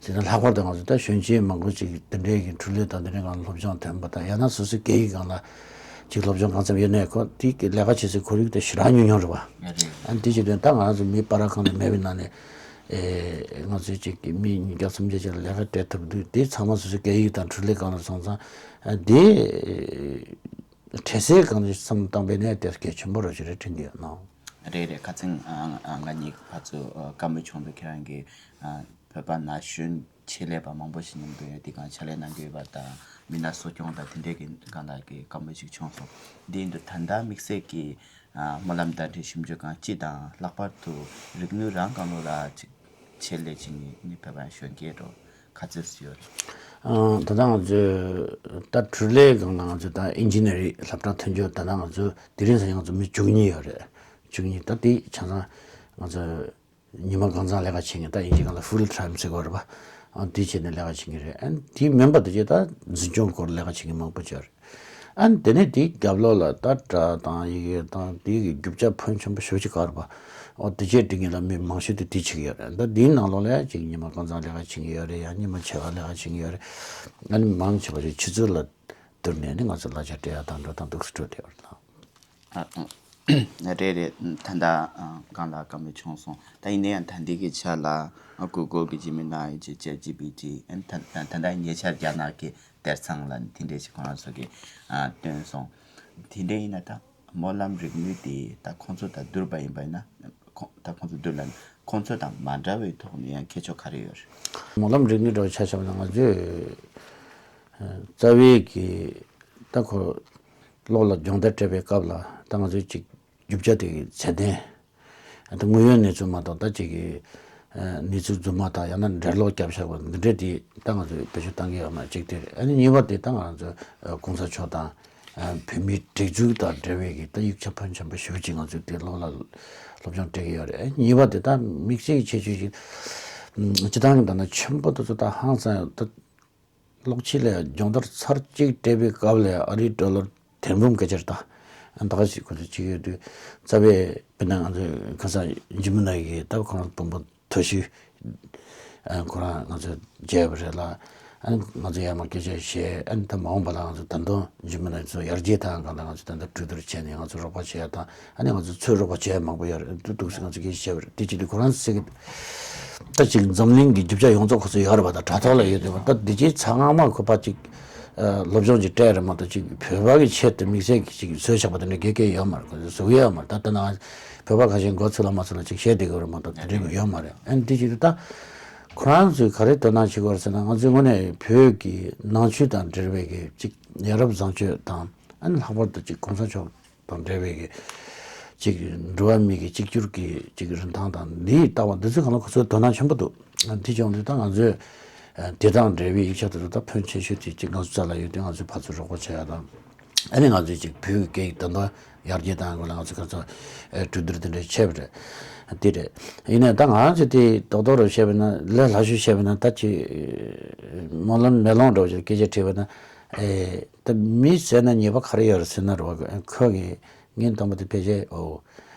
དེ་ནས་ལྷག་པར་དུ་ང་ཚོ་ད་གཞོན་སྐྱེས་མང་པོ་ཅིག་དེ་འདྲའི་གི་འཕྲུལ་ལས་དང་དེ་འདྲའི་སྒང་ལ་སློབ་སྦྱོང་ཐོན་པ་དང་ཡང་ན་སོ་སོའི་སྐད་ཡིག་སྒང་ལ་ ཅིག་སློབ་སྦྱོང་གང་འཚམ་ཡོད་ནའི་ཁོ་དེ་གི་ལས་ཀ་བྱེད་སའི་ཁོར་ཡུག་དེ་ཞེ་དྲག་ཉུང་ཉུང་རེད་བ། ཨ་ནི་དེ་བྱེད་དུས་ད་ང་རང་ཚོ་མི་སྤར་ཁང་དུ་མེད་པའི་ནང་ནས་ཨེ་ང་ཚོས་ཅིག་གི་མི་ཉིས་བརྒྱ་སུམ་བརྒྱ་ཅིག་ལ་ལས་ཀ་སྤྲད་ཐུབ་དུས་དེ་ཚང་མ་སོ་སོའི་སྐད་ཡིག་དང་འཕྲུལ་ལས་སྒང་ལ་སོང་ཙང་ཨ་དེ་འཕྲལ་སེལ་སྒང་ནས་བསམ་བློ་བཏང་པས་ནས་དེ་གལ་ཆེན་པོ་རེད་ཅེས་རེ་དྲན་གྱི་ཡོད་ནོ། རེད་རེད། ཁ་སང་ཨ་ང་གཉིས་ཕར་ཚུར་ཨ་བཀའ་མོལ་བྱུང་འདུག་ཁྱེད་རང་གིས་ཨ་བོད་པ་ན་གཞོན་ཆེད་ལས་པ་མང་པོ་ཞིག་མཉམ་དུ་ཡོད་དེ་གང་ཕྱག་ལས་གནང་གི་ཡོད་པ་དང་མི་སྣ་གསོ་སྐྱོང་དང་དེ་འདྲས་ཀྱི་སྒང་ལ་གི་བཀའ་མོལ་ཞིག་བྱུང་སོང་། འདི་ཡིན་དུས་ད་ལྟ་དམིགས་བསལ་གྱི་ཨ་སྨོན་ལམ་ཟླ་སྒྲིལ་ཞིབ་འཇུག་ཁང་སྤྱི་དང་ལྷག་པར་དུ་རིག་ནུས་རང་གང་ལོ་ལ་ཅིག་ཆེད་ལས་བྱེད་མཁན་ནི་བོད་པ་གཞོན་སྐྱེས་རོ་ག་ཚོད་ཡོད་རེད། ཨང་། ད་ལྟ་ང་ཚོས་ད་འཕྲུལ་ལས་སྒང་ལ་ང་ཚོས་ད་ཨིན་ཇི་ནི་ཡར་རི་སློབ་གྲྭ་མཐུན་སྦྱོར་ད་ལྟ་ང་ཚོ་དེ་རིང་སང་ང་ཚོ་མི་བཅུ་གཉིས་ཡོད་རེད། བཅུ་གཉིས་ད་དེ་ཆ་ཚང་ང་ཚོ་ཉི་མ་གང་ཚང་ལས་ཀ་བྱེད་མཁན་ད་ཨིན་ཇི་སྒང་ལ་ཕུལ་ཊའིམ་ཟེར་གོ་རེད་པ། ཨང་དེ་བྱས་ནས་ལས་ཀ་བྱེད་མཁན་རེད། ཨན་དེ་མིན་པ་དེ་ཅིག་ད་འཛིན་སྐྱོང་སྐོར་ལས་ཀ་བྱེད་མཁན་མང་པོ་ཅིག་ཡོད་རེད། ཨ་ནི་དེ་ནས་དེའི་རྒྱབ་ལོགས་ལ་ད་སྒྲ་དང་ཡི་གེ་དང་དེའི་གི་རྒྱུ་ཆ་ཕོན་ཆེན་པོ་ཞེ་པོ་ཅིག་ག་རེ་བ། ཨོ་དེ་ཆེད་འབྲི་མཁན་ལ་མི་མང་ཤོས་དེ་དེ་བྱེད་ཀྱི་ཡོད་རེད། ད་དེའི་ནང་ལོགས་ལ་ཡང་ཅིག་ཉི་མ་གང་ཚང་ལས་ཀ་བྱེད་མཁན་ཡོད་རེད། ཡང་ཉི་མ་ཕྱེད་ཀ་ལས་ཀ་བྱེད་མཁན་ཡོད་རེད། ཨ་ནི་མང་ཆེ་བ་ཞིག་ཆུ་ཚོད་ལ་བསྡུར་ནས་ནི་ང་ཚོ་གླ་ཆ་སྤྲད་ཡག་དང་འགྲོ་སྟངས་འདུག་སེ་སྤྲོད་བསྡད་ཡོད་རེད་ལགས། ཨ་ཨ། རེད་རེད། ད་ལྟ་ཨ་སྒང་ལ་བཀའ་མོལ་བྱུང་སོང་། ད་ཡིན་ན་ཡང་ད་ལྟའི་གི་ཆ་ལ་ཨ་གུ་གལ་གི་ཇི་མི་ནའི་ཅིག་ཅེ་ཊི་ཇི་པི་ཊི་ཨན་ད་ད་ད་ལྟ་ཉེ་ཆར་རྒྱ་ནག་གི་དེར་ཚང་ལ་དེ་འདྲས་ཞིག་ཁོ་རང་ཚོ་གི་ཨ་བཏོན་སོང་། དེ་འདྲས་ཡིན་ན་ད་སྨོན་ལམ་རིག་ནུས་དེ་ད་ཁོང་ཚོ་དང་བསྡུར་བ་ཡིན་པ་ཡིན་ན་ཁོ་ད་ཁོང་ཚོ་བསྡུར་ལ་ཁོང་ཚོ་དང་མ་འདྲ་བའི་ཐོག་ནས་ཡང་ཁྱད་ཆོས་ག་རེ་ཡོད་རེད། སྨོན་ལམ་རིག་ནུས་འདྲ་བོ་ཆ་བཞག་ན་ང་ཚོས་རྩ་བའི་གི་ད་ཁོ་གློག་ལ་སྦྱོང་བརྡར་སྤྲད་པའི་སྐབས་ལ་ད་ང་ཚོས་ཅིག་རྒྱུ་ཆ་དེ་གི་ཚད་ལྡན། ད་དངོས་ཡོད་གནས་ཚུལ་མ་གཏོགས་ད་ཅིག་གི་གནས་ཚུལ་རྫུན་མ་དང་ཡང་ན་འགྲེལ་ལོག་བརྒྱབ་བཞག་པ་འདི་འདྲས་དེ་ད་ང་ཚོས་བེད་སྤྱོད་བཏང་གི་ཡོད་མ་རེད། གཅིག་དེ་རེད། ཨ་ནི་གཉིས་པ་དེ་ད་ང་ཚོ་གོང་ས་མཆོག་དང་བོད་མིའི་སྒྲིག་འཛུགས་དང་འབྲེལ་བའི་གི་ད་ཡིག་ཆ་ཕོན་ཆེན་པོ་ཞེ་པོ་ཅིག་ང་ཚོས་དེ་གློག་ལ་སློབ་སྦྱོང་སྤྲད་ཀྱི་ཡོད་རེད། ཨ་ནི་གཉིས་པ་དེ་ད་དམིགས་བསལ་གྱི་ཁྱད་ཆོས་ཅིག་སྤྱི་བཏང་གི་ད་ན་ཆེན་པོ་དེ་ཚོ་ད་ཧང་སང་ད། གློག་ཆས་ལ་སྦྱོང་བརྡར་ཚར་གཅིག་སྤྲད་པའི་སྐབས་ལ་ཨ་རིའི་ཌོ་ལར་ཐེར་འབུམ་སྐད་ཆ་རེད་ད། ད་ག་ཞིག་ཁོ་ཚོ་གཅིག་ཡོད་དུས་རྩ་བའི་དཔེར་ན་ང་ཚོའི་ཁ་སང་ཇི་མི་ནའི་གི་ད་ཁོ་རང་དཔོན་པོ་མཐོ་ཤོས་ཁོ་རང་ང་ཚོ་མཇལ་བ་རེད་ལ། ཨ་ནི་ང་ཚོ་ཡར་མར་སྐད་ཆ་བཤད། ཨ་ནི་ད་མ་འོངས་པ་ལ་ང་ཚོ་ད་དུང་ཇི་མི་ནའི་ཚོ་ཡར་རྒྱས་བཏང་གང་ལ་ང་ཚོ་ད་ལྟ་གྲོས་བསྡུར་བྱས་ནས་ང་ཚོ་རོགས་པ་བྱེད་ཡ་དང་། ཨ་ནི་ང་ཚོ་ཚུར་རོགས་པ་བྱེད་ཡ་མང་པོ་ཡོད་རེད། འདུག་སེ་ང་ཚོ་སྐད་ཆ་བཤད་པ་རེད། དེ་བྱེད་དུས་ཁོ་རང་ཚོ་ཟེར་གི་ད་ཅིག་འཛམ་གླིང་གི་རྒྱུ་ཆ་ཡོངས་རྫོགས་ཁོ་ཚོ་ཡོད་རེད་པ། ད་དྲ་ཐོག་ལ་ཡོད་དེ་བ། ད་འདི་ཅིག་ཚང་མ་ཁོ་པ་ཅིག་སློབ་སྦྱོང་ཅིག་སྤྲད་རེད་མ་གཏོགས་ཅིག་བོད་པ་གི་ཆེད་དུ་དམིགས་བསལ་གྱི་ཅིག་བཟོས་བཞག་པ་དེ་འདྲ་གེ་གེ་ཡོད་མ་རེད། ཁོ་ཚོ་བཟོ་གི་ཡོད་མ་རེད། ད་ལྟ་ན་བོད་པ་ཁ་ཤས་མགོ་ཚོས་ལ་མ་ཚོས་ལ་ཅིག་བཤད་བསྡད་གི་རེད་མ་གཏོགས་དེ་འདྲ་ཡོད་མ་རེད། ཨ་ནི་འདི་ཅིག་ད་ཁོ་རང་ཚོས་ག་རེ་དོ་སྣང་བྱེད་དགོས་རེད་ཟེར་ན། ང་ཚོའི་ངོས་ནས་བོད་ཀྱི་ནང་ཆོས་དང་འབྲེལ་བའི་གི་ཅིག་ཡ་རབས་བཟང་སྤྱོད་དང་། ཨ་ནི་ལྷག་པར་དུ་ཅིག་གོང་ས་མཆོག་དང་འབྲེལ་བའི་གི་ཅིག་འགྲོ་བ་མི་གི་གཅིག་གྱུར་གྱི་ཅིག་རིན་ཐང་དང་འདིའི་ལྟ་བ་འདི་ཚོའི་སྒང་ལ་ཁོ་ཚོའི་དོ་སྣང་ཆེན་པོ་འདུག་དེ་བྱུང་དུས་ད་ང་ཚོས་དེ་དང་འབྲེལ་བའི་ཡིག་ཆ་དེ་ཚོ་ད་ཕོན་ཆེ་ཤོས་དེ་ཅིག་ང་ཚོ་རྩ་ལ་ཡོད་དུས་ང་ཚོས་ཕར་ཚུར་རོགས་པ་བྱེད་ཡ་དང་། ཨ་ནི་ང་ཚོས་ཅིག་བོད་ཀྱི་སྐད་ཡིག་ད་དུང་ཡར་རྒྱས་གཏང་དགོས་ལ་ང་ཚོས་ཁ་སང་གྲོས་བསྡུར་དེ་འདྲ་བྱས་པ་རེད། དེ་རེད། ཡིན་ནའི་ད་ང་ཚོས་དེ་རྡོག་རྡོག་རུ་བཤད་པ་ན་ལས་སླ་ཤོས་བཤད་པ་ན་ད་ཅིག་སྨོན་ལམ་མེ་ལོང་འདྲ་བོ་ཅིག་སྐད་ཆ་དྲིས་པ་ན། ཨེ། ད་མི་ཟེར་ན་ཉེས་པ་ག་རེ་ཡོད་རེད་ཟེར་ན་རོ། ཁོ་གིས་ངས་དང་པོ་དེ་ཕལ་ཆེར་ཨོ།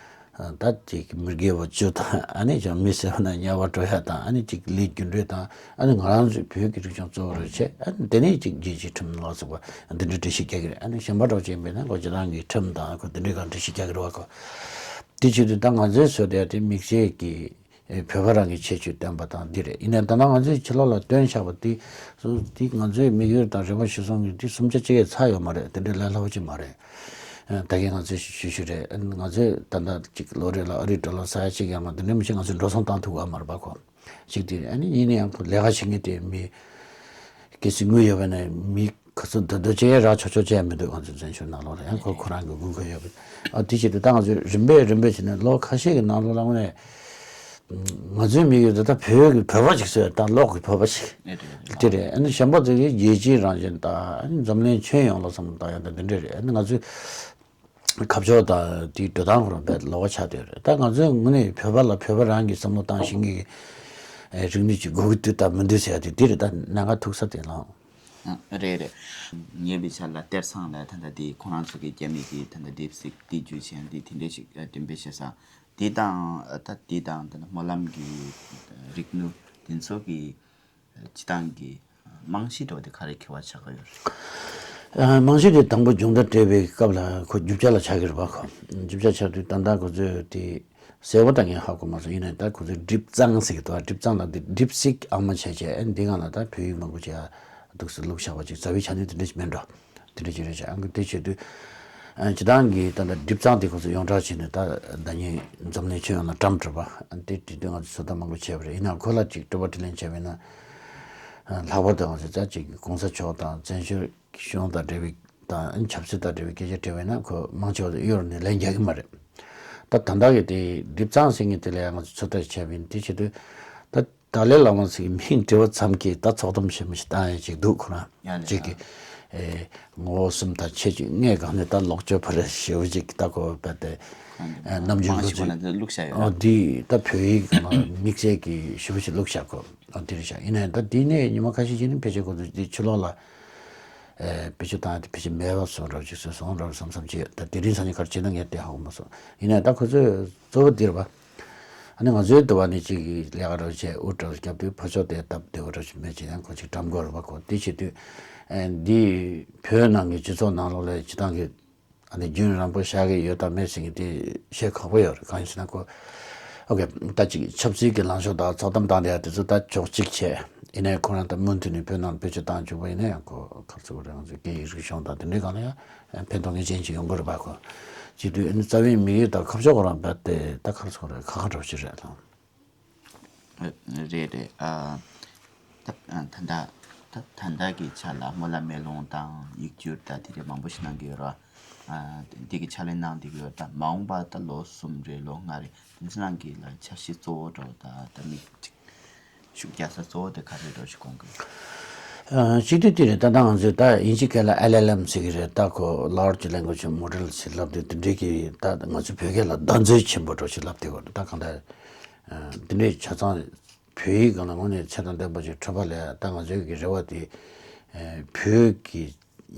ད་ཅིག་མི་དགེ་བ་བཅུ་དང་ཨ་ནི་ཅང་མི་ཟེར་བ་ན་དམྱལ་བ་འགྲོ་ཡ་དང་། ཨ་ནི་ཅིག་ལས་རྒྱུ་འབྲས་དང་། ཨ་ནི་ང་རང་ཚོའི་བོད་ཀྱི་རིག་གཞུང་གཙོ་བོ་རེ་བྱས། ཨ་ནི་དེ་ནས་ཅིག་རྒྱལ་སྤྱིའི་ཁྲིམས་ལ་སོགས་པ་འདི་འདྲའི་འགྲེལ་བཤད་རྒྱག་གི་རེད། ཨ་ནི་གཞན་པ་འདྲ་བོ་ཅིག་ཡིན་པས་ན་ཁོ་རྒྱ་ནག་གི་ཁྲིམས་དང་ཁོ་འདི་འདྲའི་སྒང་འགྲེལ་བཤད་རྒྱག་གི་རེད་བ་ཁོ། དེ་བྱེད་དུས་ད་ང་ཚོའི་བཟོ་དེ་དེ་དམིགས་བསལ་གྱི་ཨེ། བོད་པ་རང་གི་ཁྱད་ཆོས་ལྡན་པ་དང་འདི་རེད། ཡིན་ནའི་ད་ལྟ་ང་ཚོས་ཕྱི་ལོགས་ལ་སྟོན་བཞག་པ་དེ་སུ་དེ་ང་ཚོའི་དམིགས་ཡུལ་དང་རེ་བ་གཞིར་བཟུང་གི་དེ་གསུམ་ཆ་གཅིག་ཡང་ཚར་ཡོད་མ་རེད། དེ་འདྲའི་ལས་སླ་པོ་ཅིག་མ་རེད། ཨ། ད་གིན་ང་ཚོས་ཞུ་ཞུ་རེད། ཨ། ང་ཚོས་ད་ལྟ་ཅིག་ལོ་རེ་ལ་ཨ་རིའི་ཌོ་ལར་ས་ཡ་གཅིག་ཡར་མར་དེ་འདྲ་མི་ཤེས་ང་ཚོས་འགྲོ་སོང་བཏང་ཐུབ་ཀྱི་ཡོད་མ་རེད་པ་ཁོ། གཅིག་དེ་རེད། ཨ་ནི་ཡིན་ན་ཡང་ཁོ་ལས་ཀ་བྱེད་མཁན་དེ་མི་གལ་སྲིད་དངུལ་ཡོད་པ་ན་མི་ག་ཚོད་འདོད་འདོད་ཅིག་རག་ཆོག་ཆོག་ཅིག་མི་འདུག་ང་ཚོའི་བཙན་བྱོལ་ནང་ལོགས་ལ་ཡང་ཁོ་ཁོ་རང་གི་དགོས་མཁོ་ཡོད་པ། ཨ། དེ་བྱེད་དུས་ད་ང་ཚོས་རིམ་པས་རིམ་པས་བྱས་ནས་ལོ་ཁ་ཤས་ཀྱི་ནང་ལོགས་ལ་དངོས་གནས་ང་ཚོའི་དམིགས་ཡུལ་དེ་ད་བོད་ཀྱི་བོད་པ་ཞིག་བཟོས། ད་ལོག་གི་བོད་པ་ཞིག་དེ་རེད། ཨ་ནི་གཞན་པ་ཚོ་གིས་རྒྱལ་སྤྱིའི་རང་བཞིན་དང་། ཨ་ནི་འཛམ་གླིང་ཁྱོན་ཡོངས་ལ་བསམ་བློ་བཏང་ཡ་ད་འདི་འདྲ་རེད། ཨ་ནི་ང་ཚོའི་ཁ་ཕྱོགས་དང་དེའི་འགྲོ་སྟངས་ཁོ་རང་དཔེ་ལོགས་ཀ་ཆགས་བསྡད་ཡོད་རེད། ད་ང་ཚོའི་ངོས་ནས་བོད་པ་ལ་བོད་པ་རང་གི་བསམ་བློ་བཏང་ཤེས་མཁན་གྱི་རིག་གནས་ཅིག་དགོས་ཀྱི་འདུག་དང་མི་འདུག་ཟེར་ཡ་དེ་འདི་རེད། ད་གནད་འགག་ཐུག་ས་དེ་ལ། ཨ། རེད་རེད། ཉེ་བའི་ཆར་ལ་གཏེར་ཚང་ལ་ད་ལྟ་དེ་ཁོ་རང་ཚོ་གི་རྒྱ་མི་གི་ད་ལྟ་ཌིབ་སིག་དེ་བརྒྱུད་བྱས་འདི་དེ་འདྲས་ཅིག་འགྲེམས་སྤེལ་བྱས་ས་དེ་དང་། ད་དེ་དང་ད་ལྟ་སྨོན་ལམ་གྱི་རིག་ནུས་དེ་ཚོ་གི་སྤྱི་བཏང་གི་རྨང་གཞི་འདྲ་བོ་དེ་ག་རེ་གལ་བ་ཆགས་ཀྱི་ཡོད་རེད། ཨ། རྨང་གཞི་དེ་དང་པོ་སྦྱོང་བརྡར་སྤྲད་པའི་སྐབས་ལ་ཁོ་རྒྱུ་ཆ་ལ་ཆགས་ཀྱི་རེད་པ། ཁོ་རྒྱུ་ཆ་ཆགས་དུས་ད་ལྟ་ཁོ་ཚོས་དེ་གསལ་པོ་ད་ངས་ཧ་གོ་མ་སོང་། ཡིན་ནའི་ད་ཁོ་ཚོས་ཌིབ་གཙང་ཟེར་གྱི་འདུག། ཌིབ་གཙང་ལ་དེ་ཌིབ་སིག་ཨང་མ་བྱས་བྱས། ཨ། འདི་སྒང་ལ་ད་བོད་ཡིག་མང་པོ་ཅིག་ཨ་འདུག་སེ་བླུགས་བཞག་པ་ཅིག། རྩ་བའི་ཆ་ནས་དེ་འདྲ་ཞིག་མིན་འགྲོ། དེ་འདྲ་ཅིག་རེད་བྱས། ཨ། འདི་བྱེད་དུས། ཨ། སྤྱིར་བཏང་གི་ད་ལྟ་ཌིབ་གཙང་དེ་ཁོ་ཚོས་ཡོངས་གྲགས་བྱས་ནས་ད་ཟླ་ཉིན་འཛམ་གླིང་ཁྱོན་ཡོངས་ལ་བཀྲམ་འགྲོ་བ། ཨ། དེ་དེ་དུས་ང་ཚོས་ཚོད་ལྟ་མང་པོ་བྱས་པ་རེད། ཡིན་ནའང་ཁོ་ལ་ཅིག་དྲི་བ་དྲིས་ལན་བྱས་པ་ཡིན་ན། ཨ། ལྷག་པར་དུ་ང་ཚོས་ད་ཅིག་གོང་ས་མཆོག་དང་བཙན་བྱོལ་གཞུང་དང་འབྲེལ་བའི་དང་ཆབ་སྲིད་དང་འབྲེལ་བའི་སྐད་ཆ་དྲིས་པ་ཡིན་ན་ཁོ་མང་ཆེ་བ་གཡོལ་ནས་ལན་རྒྱག་གི་མ་རེད། ད་ད་ལྟ་གི་དེ་ཌིབ་གཙང་ཟེར་མཁན་དེ་ལ་ཡང་ང་ཚོས་ཚོད་ལྟ་བྱས་པ་ཡིན། དེ་བྱེད་དུས་ད་ཏཱ་ལའི་བླ་མ་ཟེར་མཁན་དྲི་བ་མཚམས་ཀྱི་ད་ཚོགས་གཏམ་ཞེ་པོ་ཞིག་བཏང་ཡ་ཅིག་འདུག། ཁོ་རང་ཡ་ལེ་ཅིག་གི། ཨ། ཨེ། ངོ་བོ་གསུམ་དང་ཁྱད་ཆོས་ལྔའི་སྒང་ནས་ད་ལོག་སྤྱོད་ཕ་རེ་ཞེ་པོ་ཅིག་ད་ཁོ་བས་ཏེ། ཨ། ནམ་རྒྱུན་མང་ཁོ་ཆེ་བ་ཚོས། ན་དེ་བླུགས་བཞག་ཡོད། ཨ། འདི་ད་བོད་ཡིག་ནང་དམིགས་བསལ་གྱི་ཞེ་པོ་ཞིག་བླུགས་བཞག་གོ། ཨ། དེ་རེད་བཞག། ཡིན་ནའི་ད་དེ་ནས་ཉི་མ་ཁ་ཤས་ཤིག་ནས་ཕལ་ཆེར་ཁོ་ཚོས་དེ་ཕྱི་ལོགས་ལ། ཨེ། བེད་སྤྱོད་བཏང་ཡ་དེ་ཕལ་ཆེར་མེད་པ་བཟོ་འདྲ་ཅིག་བཟོས་སོང་འདྲ་བསམ་བསམ་བྱས། ད་དེ་རིང་སང་ཉིན་ག་རེ་བྱས་ན་ངས་དེ་ཧ་གོ་མ་སོང་། ཡིན་ནའི་ད་ཁོ་ཚོས་གཙོ་བོ་འདི་རེད་པ། ཨ་ནི་ང་ཚོའི་འདི་པ་ནས་ཅིག་ལས་ཀ་འདྲ་བྱས་དབུ་འདྲ་བརྒྱབ་དུས་ཕར་ཕྱོགས་དེ་སྟབས་བདེ་བོ་འདྲ་ཞིག་མེད་ཅེས་ཡང་ཁོ་ཅིག་བཀྲམ་དགོས་རེད་པ། ཁོ་དེ་བྱེད་དུས། ཨེ། འདི་བོད་ནང་གི་སྤྱི་ཚོགས་ནང་ལོགས་ལ་སྤྱིར་བཏང་གི། ཨ་ནི་རྒྱུན་རིང་པོ་བཞག་གི་ཡོད་དམ་མེད་ཟེར་མཁན་དེ་བཤད་ཁག་པོ་ཡོད་རེད། གང་ཡིན་ཟེར་ན་ཁོ། ཨོ་ཀེ། ད་ཅིག་ཆབ་སྲིད་ཀྱི་ལངས་ཕྱོགས་དང་ཚོགས་གཏམ་བཏང་བསྡད་ཡ་དེ་ཚོ་ད་ཕྱོགས་གཅིག་བྱས། ཡིན་ནའི་ཁོ་རང་ད་མུ་མཐུད་ནས་བོད་ནང་བེད་སྤྱོད་བཏང་བཅུག་པ་ཡིན་ན་ཡང་ཁོ་ག་རེ་ཟེར་དགོས་རེད། ང་ཚོའི་སྐད་ཡིག་རིག་གཞུང་དང་དེ་འདྲའི་སྒང་ལ་ཡང་ཕན་ཐོགས་ངེས་ཅན་ཅིག་ཡོང་གི་རེད་པ། ཁོ་བྱེད་དུས་ཨ་ནི་རྩ་བའི་དམིགས་ཡུལ་དང་ཁ་ཕྱོགས་ཁོ་རང་རྦད་དེ་ད་ག་རེ་ཟེར་དགོས་རེད། ཁག་ཁག་འདྲ་བོ་ཞིག་རེད་ལགས། རེད་རེད། ཨ། ད་ད་ལྟ་ད་ད་ལྟ་གི་ཆ་ལ་སྨོན་ལམ་མེ་ལོང་དང་ཡིག་སྒྱུར་དང་དེ་འདྲ་མང་པོ་ཞིག་གནང་གི་ཡོད་རེད་བ། ཨ། འདི་གི་ཕྱག་ལས་གནང་བསྡད་ཀྱི་ཡོད་རེད། ད་མ་འོངས་པ་ད་ལོ་གསུམ་རེ་ལོ་ལྔ་རེ་དེ་ཚོ་ནང་གི་ལ་འཆར་གཞི་གཙོ་བོ་འདྲ་བོ་ད་ད་མིག་ཅིག་ཤུགས་རྒྱག་ས་གཙོ་བོ་དེ་ག་རེ་འདྲ་བོ་ཞིག་དགོངས་ཀྱི། ཨ། གཅིག་དེ་དེ་རེད། ད་ལྟ་ང་ཚོས་ད་དབྱིན་ཇི་སྐད་ལ་ཨེལ་ཨེལ་ཨེམ་ཟེར་གྱི་རེད། ད་ཁོ་Large Language Model ཟེར་ལབ་དུས་དེ་འདྲའི་གི་ད་ང་ཚོ་བོད་སྐད་ལ་ཟླ་མཛོད་ཆེན་པོ་འདྲ་བོ་ཞིག་ལབ་བསྡད་ཡོད་རེད། ད་གང་ལྟར། ཨ། དེ་འདྲའི་ཆ་ཚང་བོད་ཡིག་སྒང་ལ་དངོས་གནས་ཚད་དང་ལྡན་པ་ཞིག་འཕྲོད་པ་ལས། ད་ང་ཚོའི་གི་རེ་བ་དེ། ཨ། བོད་ཀྱི་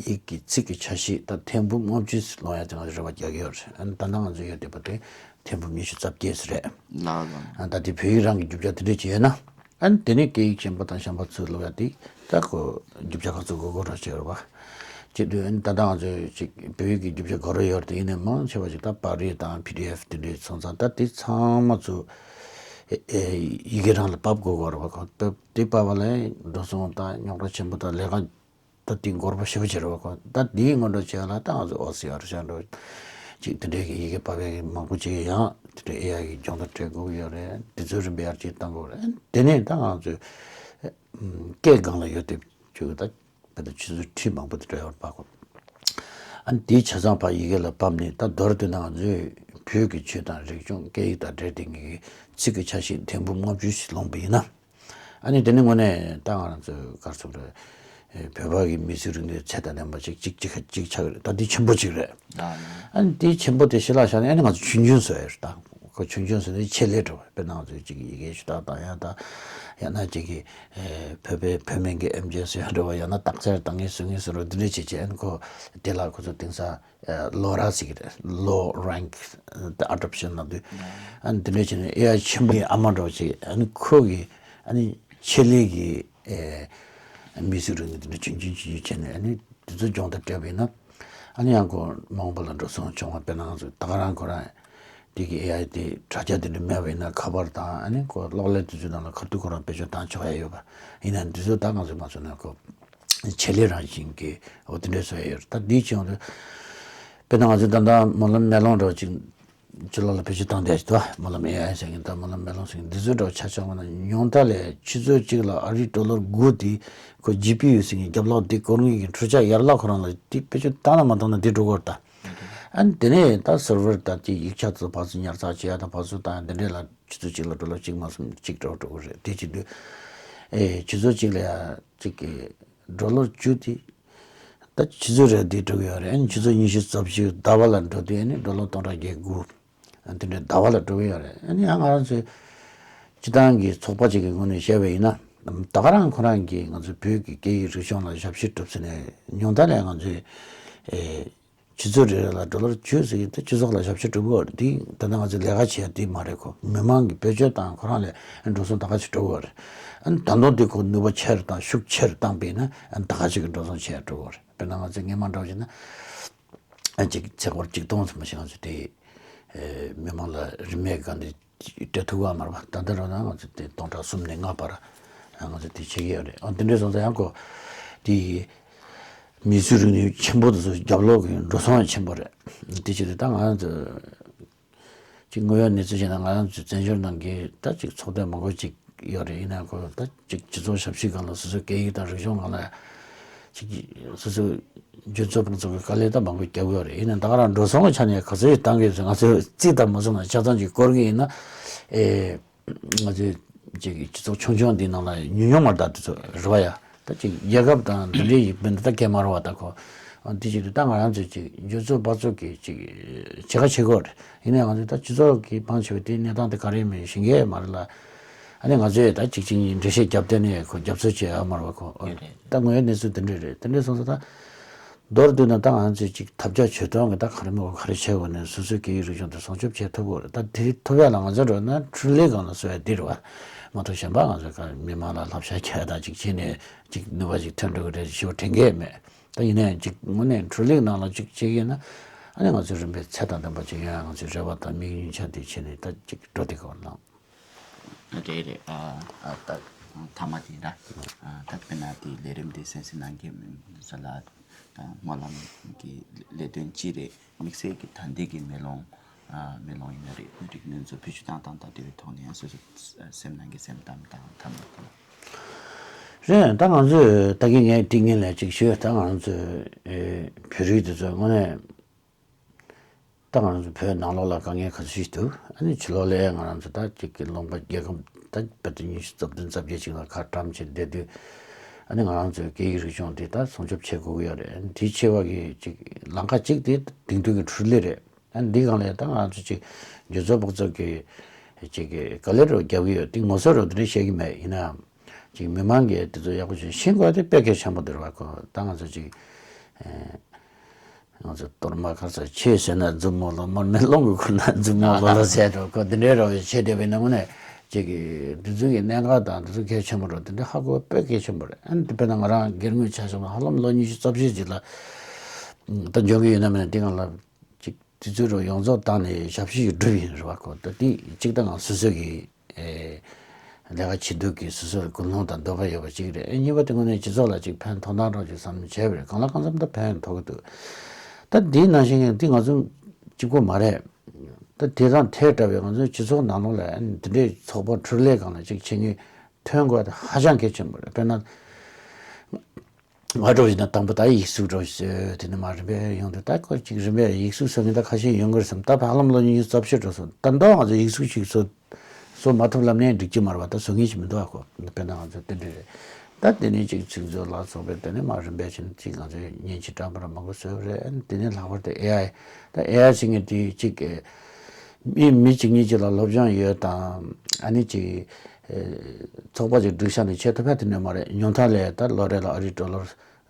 ཡིག་གི་ཚིག་གི་ཆ་ཤས་ད་ཐེར་འབུམ་ལྔ་བཅུ་ལོངས་ཡ་དེ་ང་ཚོས་རེ་བ་རྒྱག་གི་ཡོད་རེད། ཨ་ནི་ད་ལྟ་ང་ཚོ་ཡོད་བསྡད་པ་དེ་ཐེར་འབུམ་ཉི་ཤུ་རྩ་བརྒྱད་ཙམ་རེད། ལགས་ལགས། ཨ། ད་དེ་བོད་ཡིག་རང་གི་རྒྱུ་ཆ་དེ་འདྲ་ཅིག་ཡོད་ན། ཨ་ནི་དེ་ནས་སྐད་ཡིག་གཞན་པ་དང་གཞན་པ་ཚུར་བླུག་ཡ་དེ་ད་ཁོ་རྒྱུ་ཆ་ག་ཚོད་དགོས་དགོས་ར་བྱེད་རོགས་པ། བྱེད་དུས་ཨ་ནི་ད་ལྟ་ང་ཚོས་ཅིག་བོད་ཡིག་གི་རྒྱུ་ཆ་དགོས་ར་ཡོད་རེད། ཡིན་ནའི་མང་ཆེ་བ་ཞིག་ད་པར་རིས་དང་པི་ཌི་ཨེཕ་དེ་འདྲའི་སོང་ཙང་ད་དེ་ཚང་མ་ཚུར་ཨེ་ཨེ་ཡི་གེ་རང་ལ་ཕབ་དགོས་དགོས་རེད་པ། ཁོ་ད་དེ་ཕབ་པ་ལ་འགྲོ་སོང་དང་རྙོག་དྲ་ཆེན་པོ་དང་ལས་ཀ་ད་དེ་འགོར་པ་ཞེ་པོ་ཅིག་རེད་པ། ཁོ་ད་དེའི་སྔོན་འགྲོ་བྱས་ལ་ད་ང་ཚོ་ཨོ་སི་ཨར་ཤ་འགྲོ་ཅིག་དེ་འདྲའི་གི་ཡི་གེ་ཕབ་པའི་མང་པོ་ཅིག་ཡང་དེ་འདྲའི་ཨེ་ཨའི་གི་སྦྱོང་བརྡར་སྤྲད་དགོས་ཀྱི་ཡོད་རེད། དེ་ཚོའི་རིམ་པ་ཡར་རྒྱས་གཏང་དགོས་རེད། དེ་ནས་ད་ང་ཚོའི་སྐད་སྒང་ལ་ཡོད་དེ་ཅིག་ད། བོད་དང་ཆུ་ཚོད་ཁྲི་མང་པོ་དེ་འདྲ་ཡོད་པ་གོ། ཨ་ནི་དེའི་ཆ་ཚང་ཕར་ཡི་གེ་ལ་ཕབ་ནས་ད་མདོར་བསྡུས་ན་ང་ཚོས་བོད་ཀྱི་ཆོས་དང་རིག་གཞུང་སྐད་ཡིག་དང་འབྲེལ་ཏེ་ངེས་ཀྱི་ཚིག་གི་ཆ་ཤས་ཐེར་འབུམ་ལྔ་བཅུ་ཞིག་ལོངས་པ་ཡིན་ན། ཨ་ནི་དེ་ནི་དངོས་གནས་ད་ང་རང་ཚོའི་ག་རེ་ཟེར་དགོས་རེད། བོད་པ་གི་མི་ཚེ་རིང་ལུགས་ཚད་དང་ལྡན་པ་ཅིག་ཅིག་ཅིག་ཅིག་ཆགས་ཀྱི་རེད། ད་འདི་ཆེན་པོ་ཅིག་རེད། ཨ་ནི་འདི་ཆེན་པོ་དེ་གཞི་ལ་བཞག་ནས་ཨ་ནི་ང་ཚོ་ཆུང་ཆུང་བཟོ་ཡ་རེད། ད་ཁོ་ཆུང་ཆུང་བཟོ་ནས་ཆེད་ལས་འགྲོ་བ། དཔེར་ན་ང་ཚོས་ཅིག་ཡི་གེ་ཞུ་དག་དང་ཡང་ད་ཡང་ན་ཅིག་གི་ཨེ་བོད་པའི་བོད་སྨན་གྱི་ཨེམ་ཆི་ཟེར་ཡ་འགྲོ་བ། ཡང་ན་སྟག་འཚེར་བཏང་ངེས་བཟོ་ངེས་ཟེར་རོ། འདི་འདྲ་བྱེད་བྱེད་ཨ་ནི་ཁོ་དེ་ལ་ཁོ་ཚོ་དེང་སང་ལོ་ར་ཟེར་གྱི་རེད། Low Rank Adoption ལབ་དུས་ཨ་ནི་འདི་འདྲ་བྱས་ནས་ཨེ་ཨའི་ཆེན་པོ་ཡི་ཨ་མ་འགྲོ་བ་ཅིག་ཨ་ནི་ཁོ་གི་ཨ་ནི་ཆེད་ལས་ཀྱི་ཨེ་མི་སུ་རུ་ནི་འདི་འདྲ་ཆུང་ཆུང་ཆུང་ཆུང་བྱས་ནས་ཨ་ནི། དེ་ཚོ་སྦྱོང་བརྡར་སྤྲད་པ་ཡིན་ན། ཨ་ནི་ཡང་ཁོ་མ་འོངས་པ་ལ་འགྲོ་སོང་བྱུང་བ། དཔེར་ན་ང་ཚོ་ད་ག་རང་ཁོ་རང་དེ་གི་ཨེ་ཨའི་དེ་དྲ་རྒྱ་དེ་འདྲ་མེད་པ་ཡིན་ན་ཁ་པར་དང་ཨ་ནི་ཁོ་གློག་ཀླད་དེ་ཚོའི་ནང་ལ་ཁ་ཐུག་ཁོ་རང་བེད་སྤྱོད་བཏང་ཆོག་ཡ་ཡོད་པ་ཡིན་ན། འདི་ཚོ་ད་ང་ཚོས་མ་བཟོས་ན་ཁོ་ཆེད་ལས་རང་བཞིན་གྱི་འོ་དེ་འདྲ་བཟོ་ཡ་ཡོད་རེད། ད་འདིའི་ཕྱིར་དུ་དཔེར་ན་ང་ཚོས་ད་ལྟ་སྨོན་ལམ་མེ་ལོང་འདྲ་བོ་ཅིག་ཕྱི་ལོགས་ལ་བེད་སྤྱོད་བཏང་བསྡད་ཅིག་འདུག་བ། སྨོན་ལམ་ཨེ་ཨའི་ཟེར་མཁན་དང་སྨོན་ལམ་མེ་ལོང་ཟེར་མཁན་འདི་ཚོའི་འདྲ་བོ་ཆ་བཞག་པ་ན་ཉུང་མཐའ་ལས་ཆུ་ཚོད་གཅིག་ལ་ཨ་རིའི་ཌོ་ལར་དགུ་དེ་ཁོ་ཇི་པི་ཡུ་ཟེར་མཁན་རྒྱབ་ལོགས་དེ་སྐོར་དངུལ་གྱི་འཕྲུལ་ཆས་ཡར་ལ་ཁོ་རང་ལ་དེ་བེད་སྤྱོད་བཏང་ན་མ་བཏང་ན་དེ་འགྲོ་གི་ཡོད་རེད་ད། ཨ་ནི་དེ་ནས་ད་སར་ཝར་དང་དེ་ཡིག་ཆ་ཚོ་ཕར་ཚུར་ཉར་ཚགས་བྱེད་ཡ་དང་ཕར་ཚུར་བཏང་ཡ་དེ་འདྲས་ལ་ཆུ་ཚོད་གཅིག་ལ་ཌོ་ལར་གཅིག་མ་གསུམ་གཅིག་འདྲ་བོ་འགྲོ་གི་རེད། དེ་བྱེད་དུས་ཨེ་ཆུ་ཚོད་གཅིག་ལ་ཡ་གཅིག་གི་ཌོ་ལར་བཅུ་དེ། ད་ཆུ་ཚོད་རེ་དེ་འགྲོ་གི་ཡོད་རེད། ཨ་ནི་ཆུ་ཚོད་ཉི་ཤུ་རྩ་བཞི་ཟླ་བ་ལ་འགྲོ་དུས་ཨ་ནི་ཌོ་ལར་སྟོང་ཕྲག་བརྒྱད་དགུ་ཨ་དེ་འདྲའི་ཟླ་བ་ལ་འགྲོ་གི་ཡོད་རེད། ཨ་ནི་ཡང་ང་རང་ཚོའི་སྤྱི་བཏང་གི་ཚོགས་པ་ཅིག་གི་ངོས་ནས་བཤད་པ་ཡིན་ན། ད་ག་རང་ཁོ་རང་གིས་ང་ཚོའི་བོད་ཀྱི་སྐད་ཡིག་རིག་གཞུང་ལ་ཞབས་ཕྱི་སྒྲུབ་ཟེར་ནས་ཉུང་མཐའ་ལས་ང་ཚོས་ཨེ་ ཆུ་ཚོད་རེ་རེ་ལ་ཌོ་ལར་བཅུ་ཟེར་གྱི་དེ་སྤྱི་ཚོགས་ལ་ཞབས་ཕྱི་སྒྲུབ་དགོས་རེད། དེ་ད་ལྟ་ང་ཚོས་ལས་ཀ་བྱེད་ཡ་དེ་མ་རེད་ཁོ། མི་མང་གི་བེད་སྤྱོད་དང་ཁོ་རང་ལ་འགྲོ་སོང་ད་ག་ཞིག་འགྲོ་དགོས་རེད། ཨ་ནི་ད་དུང་དེ་ཁོ་ནུས་པ་ཆེ་རུ་དང་ཤུགས་ཆེ་རུ་བཏང་པས་ན་ཨ་ནི་ད་ག་ཞིག་གི་འགྲོ་སོང་བྱེད་ཡ་འགྲོ་དགོས་རེད། དཔེར་ན་ང་ཚོས་སྔོན་མ་འདྲ་བ་བྱས་ན་ཨ་ཅིག་ཚེ་སྐོར་གཅིག་སྟོང་ཙམ་ཞིག་ང་ཚོས་དེ་མི་མང་ལ་རིན་མེད་ག་འདི་སྤྲད་ཐུབ་པ་མ་རེད་པ། ད་ལྟ་རང་ན་ང་ཚོས་དེ་སྟོང་ཕྲག་གསུམ་ནས་ལྔ་བར་ང་ཚོས་དེ་བྱེད་ཀྱི་ཡོད་རེད། ཨ་དེ་འདྲ་སོང་ཙང་ཡང་ཁོ་དེ། མིས་བཟོས་རིག་ནུས་ཆེན་པོ་དེ་ཚོ་རྒྱབ་ལོགས་ཀྱི་འགྲོ་སོང་ཆེན་པོ་རེད། དེ་བྱས་ཏེ་ད་ང་རང་ཚོ་ཅིག་དངོས་ཡོད་གནས་ཚུལ་བྱས་ན་ང་རང་ཚོ་བཙན་བྱོལ་ནང་གི་ད་ཅིག་ཚོགས་སྡེ་མང་པོ་ཅིག་ཡོད་རེད། ཡིན་ན་ཁོ་ད་ཅིག་སྤྱི་ཚོགས་ཞབས་ཞུའི་སྒང་ལ་སོ་སོའི་སྐད་ཡིག་དང་རིག་གཞུང་སྒང་ལ་ཅིག་སོ་སོའི་འཇུ་ཚོགས་དཔོན་ཚོགས་ཀྱི་དཀའ་ལས་ད་མང་པོ་རྒྱབ་ཡོད་རེད། ཡིན་ན་ད་ག་རང་འགྲོ་སོང་གི་ཆ་ནས་ག་ཚོད་ཅིག་བཏང་གི་ཡོད་ཟེར་ང་ཚོས་རྩིས་དང་མ་བཟུང་ན་ཆ་ཚང་ཅིག་སྐོར་གི་ཡིན་ན་ཨེ། ང་ཚོའི་ཅིག་སྤྱི་ཚོགས་ཆུང་ཆུང་འདི་ནང་ལ་ཉུང་ཉུང་མ་རེད་ད། དེ་ཚོ་རེད་བ་ཡ། ད་ཅིག་རྒྱལ་ཁབ་དང་འདི་འདྲའི་ཡིག་དཔོན་འདི་ད་གལ་མ་རེད་བ། ད་ཁོ་འདི་ཅིག་ད་ང་རང་ཚོས་ཅིག་འཇུ་ཚོགས་འབག་ཚོགས་ཀྱི་ཅིག་བྱེད་ཁ་བྱེད་དགོས་རེད། ཡིན་ནའི་ང་ཚོས་ད་སྤྱི་ཚོགས་ཀྱི་དཔང་བྱས་པའི་དེའི་གནས་སྟངས་དེ་ག་རེ་ཡིན་མིན་ཤེས་ཀྱི་མ་རེད་ལ། ཨ་ནི་ང་ཚོས་ད་ཅིག་ཅིག་གཉིས་འགྲེལ་བཤད་རྒྱབ་བསྡད་ནས་ཁོ་རྒྱབ་སྐྱོར་བྱེད་ཡ་མ་རེད་བ་ཁོ། ཡོད་རེད། ད་དངོས་ཡོད་གནས་ཚུལ་འདི་འདྲ་རེད། འདི་འདྲ་སོང་ཙང་ད། མདོར་བསྡུས་ན་ད་ང་ཚོས་ཅིག་ཐབས་བརྒྱ་ཇུས་སྟོང་གིས་ད་ག་རེ་མི་དགོས་ག་རེ་བྱེད་དགོས་ནས་སོ་སོའི་སྐད་ཡིག་རིག་གཞུང་དེ་སྲུང་སྐྱོབ་བྱེད་ཐུབ་དགོས་རེད། ད་དེ་ཐུབ་ཡ་ལ་ང་ཚོ་འགྲོ་ན་འཕྲུལ་ལས་སྒང་ལ་གསོལ་ཡ་འདི་རེད་བ། མ་གཏོགས་གཞན་པ་ང་ཚོས་ག་མི་མང་ལ་བསླབ་བྱ་རྒྱག་ཡ་ད་ཅིག་བྱས་ནས་ཅིག་ནུས་པ་ཅིག་ཐོན་འགྲོ་གི་རེད་ཞེས་པ་དྲན་གྱི་མེད། ད་ཡིན་ནའང་ཅིག་དངོས་གནས་འཕྲུལ་ལས་ནང་ལ་ཅིག་བྱེད་ཀྱི་ཡིན་ན་ཨ་ནི་ང་ཚོའི་རིམ་པས་ཚད་དང་ལྡན་པ་ཅིག་ཡོང་ཡ་ང་ཚོའི་རེ་བ་དང་དམིགས་ཡུལ་ཆ་འདི་བྱས་ནས་ད་ཅིག་འགྲོ་བསྡད་དགོས་ལ། རེད་རེད། ཨ་ཨ་ད་མཐའ་མ་དེ་འདྲ། ཨ་ད་དཔེར་ན་དེ་ལས་རིམ་དེ་གསན་གཟིགས་གནང་མཁན་ཚོ་ལ་ཨ་སྨོན་ལམ་གྱི་ལས་དོན་ཅི་རེད། དམིགས་བསལ་གྱི་ད་ལྟའི་གི་མེ་ལོང་ཨ་མེ་ལོང་ཡིན་ན་རེད། རིག་ནུས་ཚོ་བེད་སྤྱོད་བཏང་སྟངས་དང་དེ་བའི་ཐོག་ནས་ཡང་སོ་སོ་སེམས་ནང་གི་སེམས་གཏམ་དང་ཐ་མ་དང་། རེད། ད་ང་ཚོས་ད་གིན་ངས་དེ་སྔོན་ལ་ཅིག་ཞུས། ད་ང་ཚོས་ཨེ་བོད་རིགས་དེ་ཚོ་དངོས་གནས། ད་ང་རང་ཚོ་བོད་ནང་ལོགས་ལ་དཀའ་ངལ་ག་ཚོད་ཞིག་འདུག་ཨ་ནི་ཕྱི་ལོགས་ལ་ང་རང་ཚོ་ད་ཅིག་གི་ལུང་པ་རྒྱལ་ཁབ་ད་བར་དུ་ཉི་ཤུ་རྩ་བདུན་རྩ་བརྒྱད་ཅིག་ལ་ཁ་བཀྲམ་བྱས་བསྡད་དུས། ཨ་ནི་ང་རང་ཚོའི་སྐད་ཡིག་རིག་གཞུང་འདི་ད་སྲུང་སྐྱོབ་བྱེད་དགོས་ཀྱི་ཡོད་རེད། འདི་བྱེད་པ་གི་ཅིག་ལམ་ཁ་ཅིག་དེ་དེང་དུས་ཀྱི་འཕྲུལ་ལས་རེད། ཨ་ནི་འདི་སྒང་ལ་ད་ང་ཚོ་ཅིག་འཇུ་ཚོགས་འབག་ཚོགས་ཀྱི་ཅིག་གི་དཀའ་ལས་རོ་རྒྱབ་ཀྱི་ཡོད། དེ་ངོ་སོ་རོ་དེ་འདྲ་བཤད་ཀྱི་མེད། ཡིན་ནའང་ཅིག་མི་མང་གིས་དེ་ཚོ་ཡག་པོ་ཅིག་ཤེས་དགོས་དེ་དཔེ་གལ་ཆེན་པོ་འདུག་ར་བ་ཁོ། ད་ང་ཚོ་ཅིག་ཨེ། ང་ཚོ་གཏོར་མ་ག་ས་ཆོས་ཟེར་ན་མཛུབ་མོ་ལོ། མར་མེ་ལོང་གི་ཁུར་ན་མཛུབ་མོ་ལོ་ལོ་ཟེར་འགྲོ་ཁོ། འདི་འདྲའི་རོ་བྱེད་བསྡད་པའི་ནང་ནས་ཅིག་གི་འདི་ཚོ་གི་གནད་འགག་དང་འདི་ཚོ་གལ་ཆེན་པོ་རོ། འདི་འདྲ་ཧ་གོ་དཔེ་གལ་ཆེན་པོ་རེད། ཨ་ནི་དཔེར་ན་ང་རང་སྒེར་ངོས་ཆ་བཞག་ན་ཧ་ལམ་ལོ་ཉི་ཤུ་རྩ་བཞི་ཅིག་ལ་ད་འཇོན་གི་ཡོད་ན་མེད་ན་འདི་སྒང་ལ་ཅིག་དུས་ཚོད་རོ་ཡོངས་རྫོགས་བཏང་ནས་ཞབས་ཕྱི་ཞིག་སྒྲུབ་ཡིན་རེད་བ་ཁོ། ད་འདི་གཅིག་ད་ང་སོ་སོ་གི་ཨེ། ལས་ཀ་བྱེད་འདོད་ཀྱི་སོ་སོར་ཀུན་སློང་དང་འདོད་པ་ཡོད་པ་གཅིག་རེད། ཨེ་གཉིས་པ་དེ་དངོས་གནས་སྤྱི་ཚོགས་ལ་ཅིག་ཕན་ཐོགས་སྟངས་རོགས་ཅིག་བསམ་བློ་བྱས་པ་རེད། གང་ལ་གང་འཚམ་ད་ཕན་ཐོགས་ཀྱི་འདུག་ད་འདིའི་ནང་བཞིན་འདི་ང་ཚོ་གཅིག་པོ་མ་རེད། ད་དེ་དང་དེ་འདྲ་བའི་ང་ཚོའི་སྤྱི་ཚོགས་ནང་ལོགས་ལ་ཨེ་འདི་འདྲའི་ཚོགས་པ་འཕྲུལ་ལས་སྒང་ལ་ཅིག་བྱེད་མཁན་ཐོན་དགོས་ད་ཧ་ཅང་གལ་ཆེན་པོ་རེད། དཔེར་ན། ང་འགྲོ་བཞིན་ན་དང་པོ་ད་ཡིག་གཟུགས་འགྲོ་ཞེས་དེ་ནས་མར་རིམ་པས་ཡོང་དུས་ད་ཁོ་ཅིག་རིམ་པས་ཡིག་གཟུགས་བཟོ་མཁན་ད་ཁ་ཤས་ཡོང་གི་རེད་བསམ། ད་ཧ་ལམ་ལོ་ཉི་ཤུ་རྩ་བཞི་འགྲོ་སོང་། ད་མདོ་ང་ཚོ་ཡིག་གཟུགས་ཤིག་བཟོ་བཟོ་མ་ཐུབ་ལབ་ནའི་འགྲིག་གི་མ་རེད་བ། ད་བཟོ་མཁན་ཞིག་མི་འདུག་ཨ་ཁོ། དཔེར་ན་ང་ཚོ་དེ་འདྲ་རེད། ད་དེ་ནས་ཅིག་ཚིག་མཛོད་ལ་སོགས་པའི་དེ་ནས་མར་རིམ་པས་ཕྱིན་ཅིག་ང་ཚོས་མཉེན་ཆས་འདྲ་པོ་ར་མང་པོ་བཟོས་པ་རེད། དེ་ནས་ལྷག་པར་དུ་ཨེ་ཨའི། ད་ཨེ་ཨའི་ཟེར་མཁན་དེ་ཅིག་མི་མི་གཅིག་གཉིས་གཅིག་ལ་སློབ་སྦྱོང་ཡོད་དང་ཨ་ནི་ཅིག་ཚོགས་པ་ཅིག་སྒྲིག་བཞག་ནས་བྱེད་ཐུབ་ཡ་དེ་འདྲ་མ་རེད། ཉུང་མཐའ་ལ་ད་ལོ་རེ་ལ་ཨ་རིའི་ཌོ་ལར་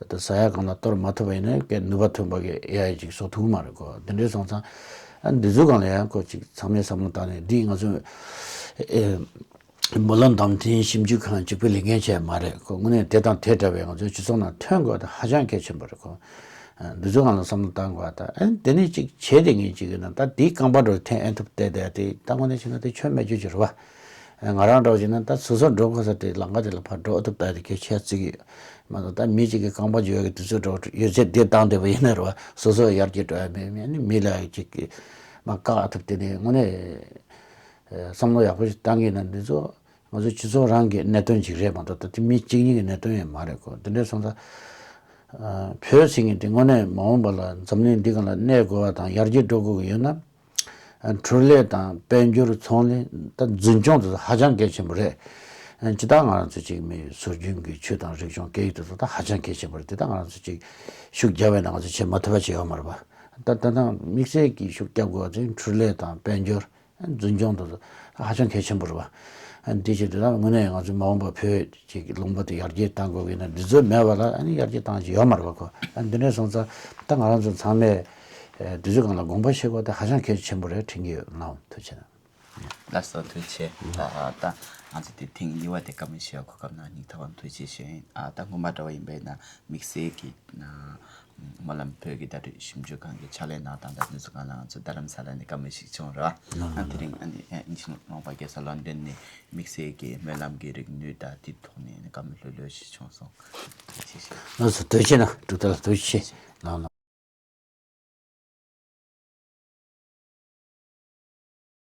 ད་ཟ་ཡ་སྒང་ལ་གཏོར་མ་ཐུབ་པ་ཡིན་ན་ཀྱེ་ནུས་པ་ཐོན་པ་གི་ཨེ་ཨའི་ཅིག་བཟོ་ཐུབ་ཀྱི་མ་རེད་གོ། དེ་འདྲ་སོང་ཙང་ཨ་འདི་ཚོའི་སྒང་ལ་ཡང་ཁོ་ཅིག་ཚང་མས་བསམ་བློ་བཏང་ནས་འདི་ང་ཚོ་ཨེ་སྨོན་ལམ་བདག་འཛིན་ཞིབ་འཇུག་ཁང་གཅིག་པུའི་ལས་འགན་བྱས་མ་རེད་གོ། དངོས་གནས་དེ་དང་དེ་འདྲ་བའི་ང་ཚོའི་སྤྱི་ཚོགས་ནང་ཐོན་དགོས་དེ་ཧ་ཅང་གལ་ཆེན་པོ་རེད་གོ། འདི་ཚོའི་སྒང་ལ་བསམ་བློ་བཏང་དགོས་ད། ཨ་དེ་ནས་ཅིག་བྱས་དེ་ངས་ཅིག་ཡིན་ན་ད་དེའི་རྐང་པ་འགྲོ་འཐེན་ཨེ་ཐུབ་བལྟས་བསྡད་དེ་ད་དངོས་གནས་བྱས་ན་དེ་ཆོ་མེད་རྒྱུ་ཅིག་རེད་བ། ང་རང་འདྲ་བོ་བྱས་ན་ད་སོ་སོ་འགྲོ་དགོས་ས་དེ་ལམ་ཁ་དེ་ལ་ཕར་འགྲོ་ཨེ་ཐུབ་ད་དེ་གལ་ཆེ་བརྩི་གི་ཡོད། མ་གཏོགས་ད་མི་གཅིག་གི་རྐང་པ་འཇུ་ཡག་གི་དུས་ཚོད་འགྲོ་ཡོད་ཚད་དེ་བཏང་བསྡད་པ་ཡིན་ན་རེད་བ། སོ་སོ་ཡར་རྒྱས་འགྲོ་ཡ་མེད་མེད་ནི་མི་ལ་ཅིག་གི་མ་བཀག་ཨེ་ཐུབ་དེ་ནས་དངོས་གནས་བསམ་བློ་ཡག་པོ་ཞིག་བཏང་གི་ཡིན་ན་འདི་ཚོ་ང་ཚོ་སྤྱི་ཚོགས་རང་གི་གནད་དོན་ཅིག་རེད་མ་གཏོགས་ད་དེ་མི་གཅིག་གཉིས་ཀྱི་གནད་དོན་ཡང་མ་རེད་གོ། དེ་འདྲ་སོང་ཙང་བོད་ཟེར་མཁན་དེ་དངོས་གནས་མ་འོངས་པ་ལ་འཛམ་གླིང་འདི་སྒང་ལ་གནས་དགོས་པ་དང་ཡར་རྒྱས་འགྲོ་དགོས་ཀྱི་ཡོད་ན། འཕྲུལ་ལས་དང་དཔལ་འབྱོར་ཚོང་ལས་ད་འཛིན་སྐྱོང་དེ་ཚོ་ཧ་ཅང་གལ་ཆེན་པོ་རེད། སྤྱིར་བཏང་ང་རང་ཚོ་ཅིག་མི་སྲོལ་རྒྱུན་གྱི་ཆོས་དང་རིག་གཞུང་སྐད་ཡིག་དེ་ཚོ་ད་ཧ་ཅང་གལ་ཆེན་པོ་རེད། དེ་ད་ང་རང་ཚོ་ཅིག་ཤུགས་རྒྱབ་པས་ན་ང་ཚོ་བྱེད་མ་ཐུབ་པ་ཅིག་ཡོད་མ་རེད་པ། ད་ད་ད་དམིགས་བསལ་གྱི་ཤུགས་རྒྱབ་དགོས་པ་དེ་འཕྲུལ་ལས་དང་དཔལ་འབྱོར། འཛིན་སྐྱོང་དེ་ཚོ་ཧ་ཅང་གལ་ཆེན་པོ་རེད་པ། འདི་བྱས་དུས་ད་དངོས་གནས་ང་ཚོ་མ་འོངས་པ་བོད་ཀྱི་ལུང་པ་དེ་ཡར་རྒྱས་གཏང་དགོས་ཀྱི་ན་འདི་ཚོ་མེད་པ་ལ་ཨ་ནི་ཡར་རྒྱས་གཏང་རྒྱུ་ཡོད་མ་རེད་པ་ཁོ། འདི་འདྲ་སོང་ཙང་ད་ང་རང་ཚོ་ཚང་མས་ དུས་ཚོད་སྒང་ལ་དགོངས་པ་བཞེས་དགོས་དེ་ཧ་ཅང་གལ་ཆེན་པོ་རེད་དྲན་གྱི་ཡོད། ལགས་འོང་། ཐུགས་རྗེ་གནང་། ལགས་སོ། ཐུགས་རྗེ་ཆེ། ད་ད་ང་ཚོ་དེ་ཐེངས་གཉིས་པ་དེ་བཀའ་མོལ་ཞུ་བའི་གོ་སྐབས་གནང་། སྙིང་ཐག་པ་ནས་ཐུགས་རྗེ་ཆེ། ཨ་ད་སྔོན་མ་འདྲ་བ་ཡིན་པ་ཡིན་ན་དམིགས་བསལ་གྱི་ཨ་སྨོན་ལམ་བོད་ཀྱི་བརྡ་སྤྲོད་ཞིབ་འཇུག་ཁང་གི་ཕྱག་ལས་གནང་སྟངས་དང་དུས་ཚོད་སྒང་ལ་ང་ཚོ་རྡ་རམ་ས་ལ་ནས་བཀའ་མོལ་ཞིག་བྱུང་ར། ལགས་ཨ་དེ་རིང་ཨ་ནི་ཨ་ཨིན་ཇི་རླུང་པ་རྒྱལ་ས་ལོན་ཌོན་ནས་དམིགས་བསལ་གྱི་སྨོན་ལམ་གྱི་རིག་ནུས་དང་དེའི་ཐོག་ནས་ཨ་ནི་བཀའ་མོལ་ལྷོད་ལྷོད་ཞིག་བྱུང་སོང་། ཐུགས་རྗེ་ཆེ། ལགས་སོ། ཐུགས་རྗེ་གནང་། འབྲུག་རྟ་ལགས་ཐུགས་རྗེ་ཆེ། ལགས་ལགས།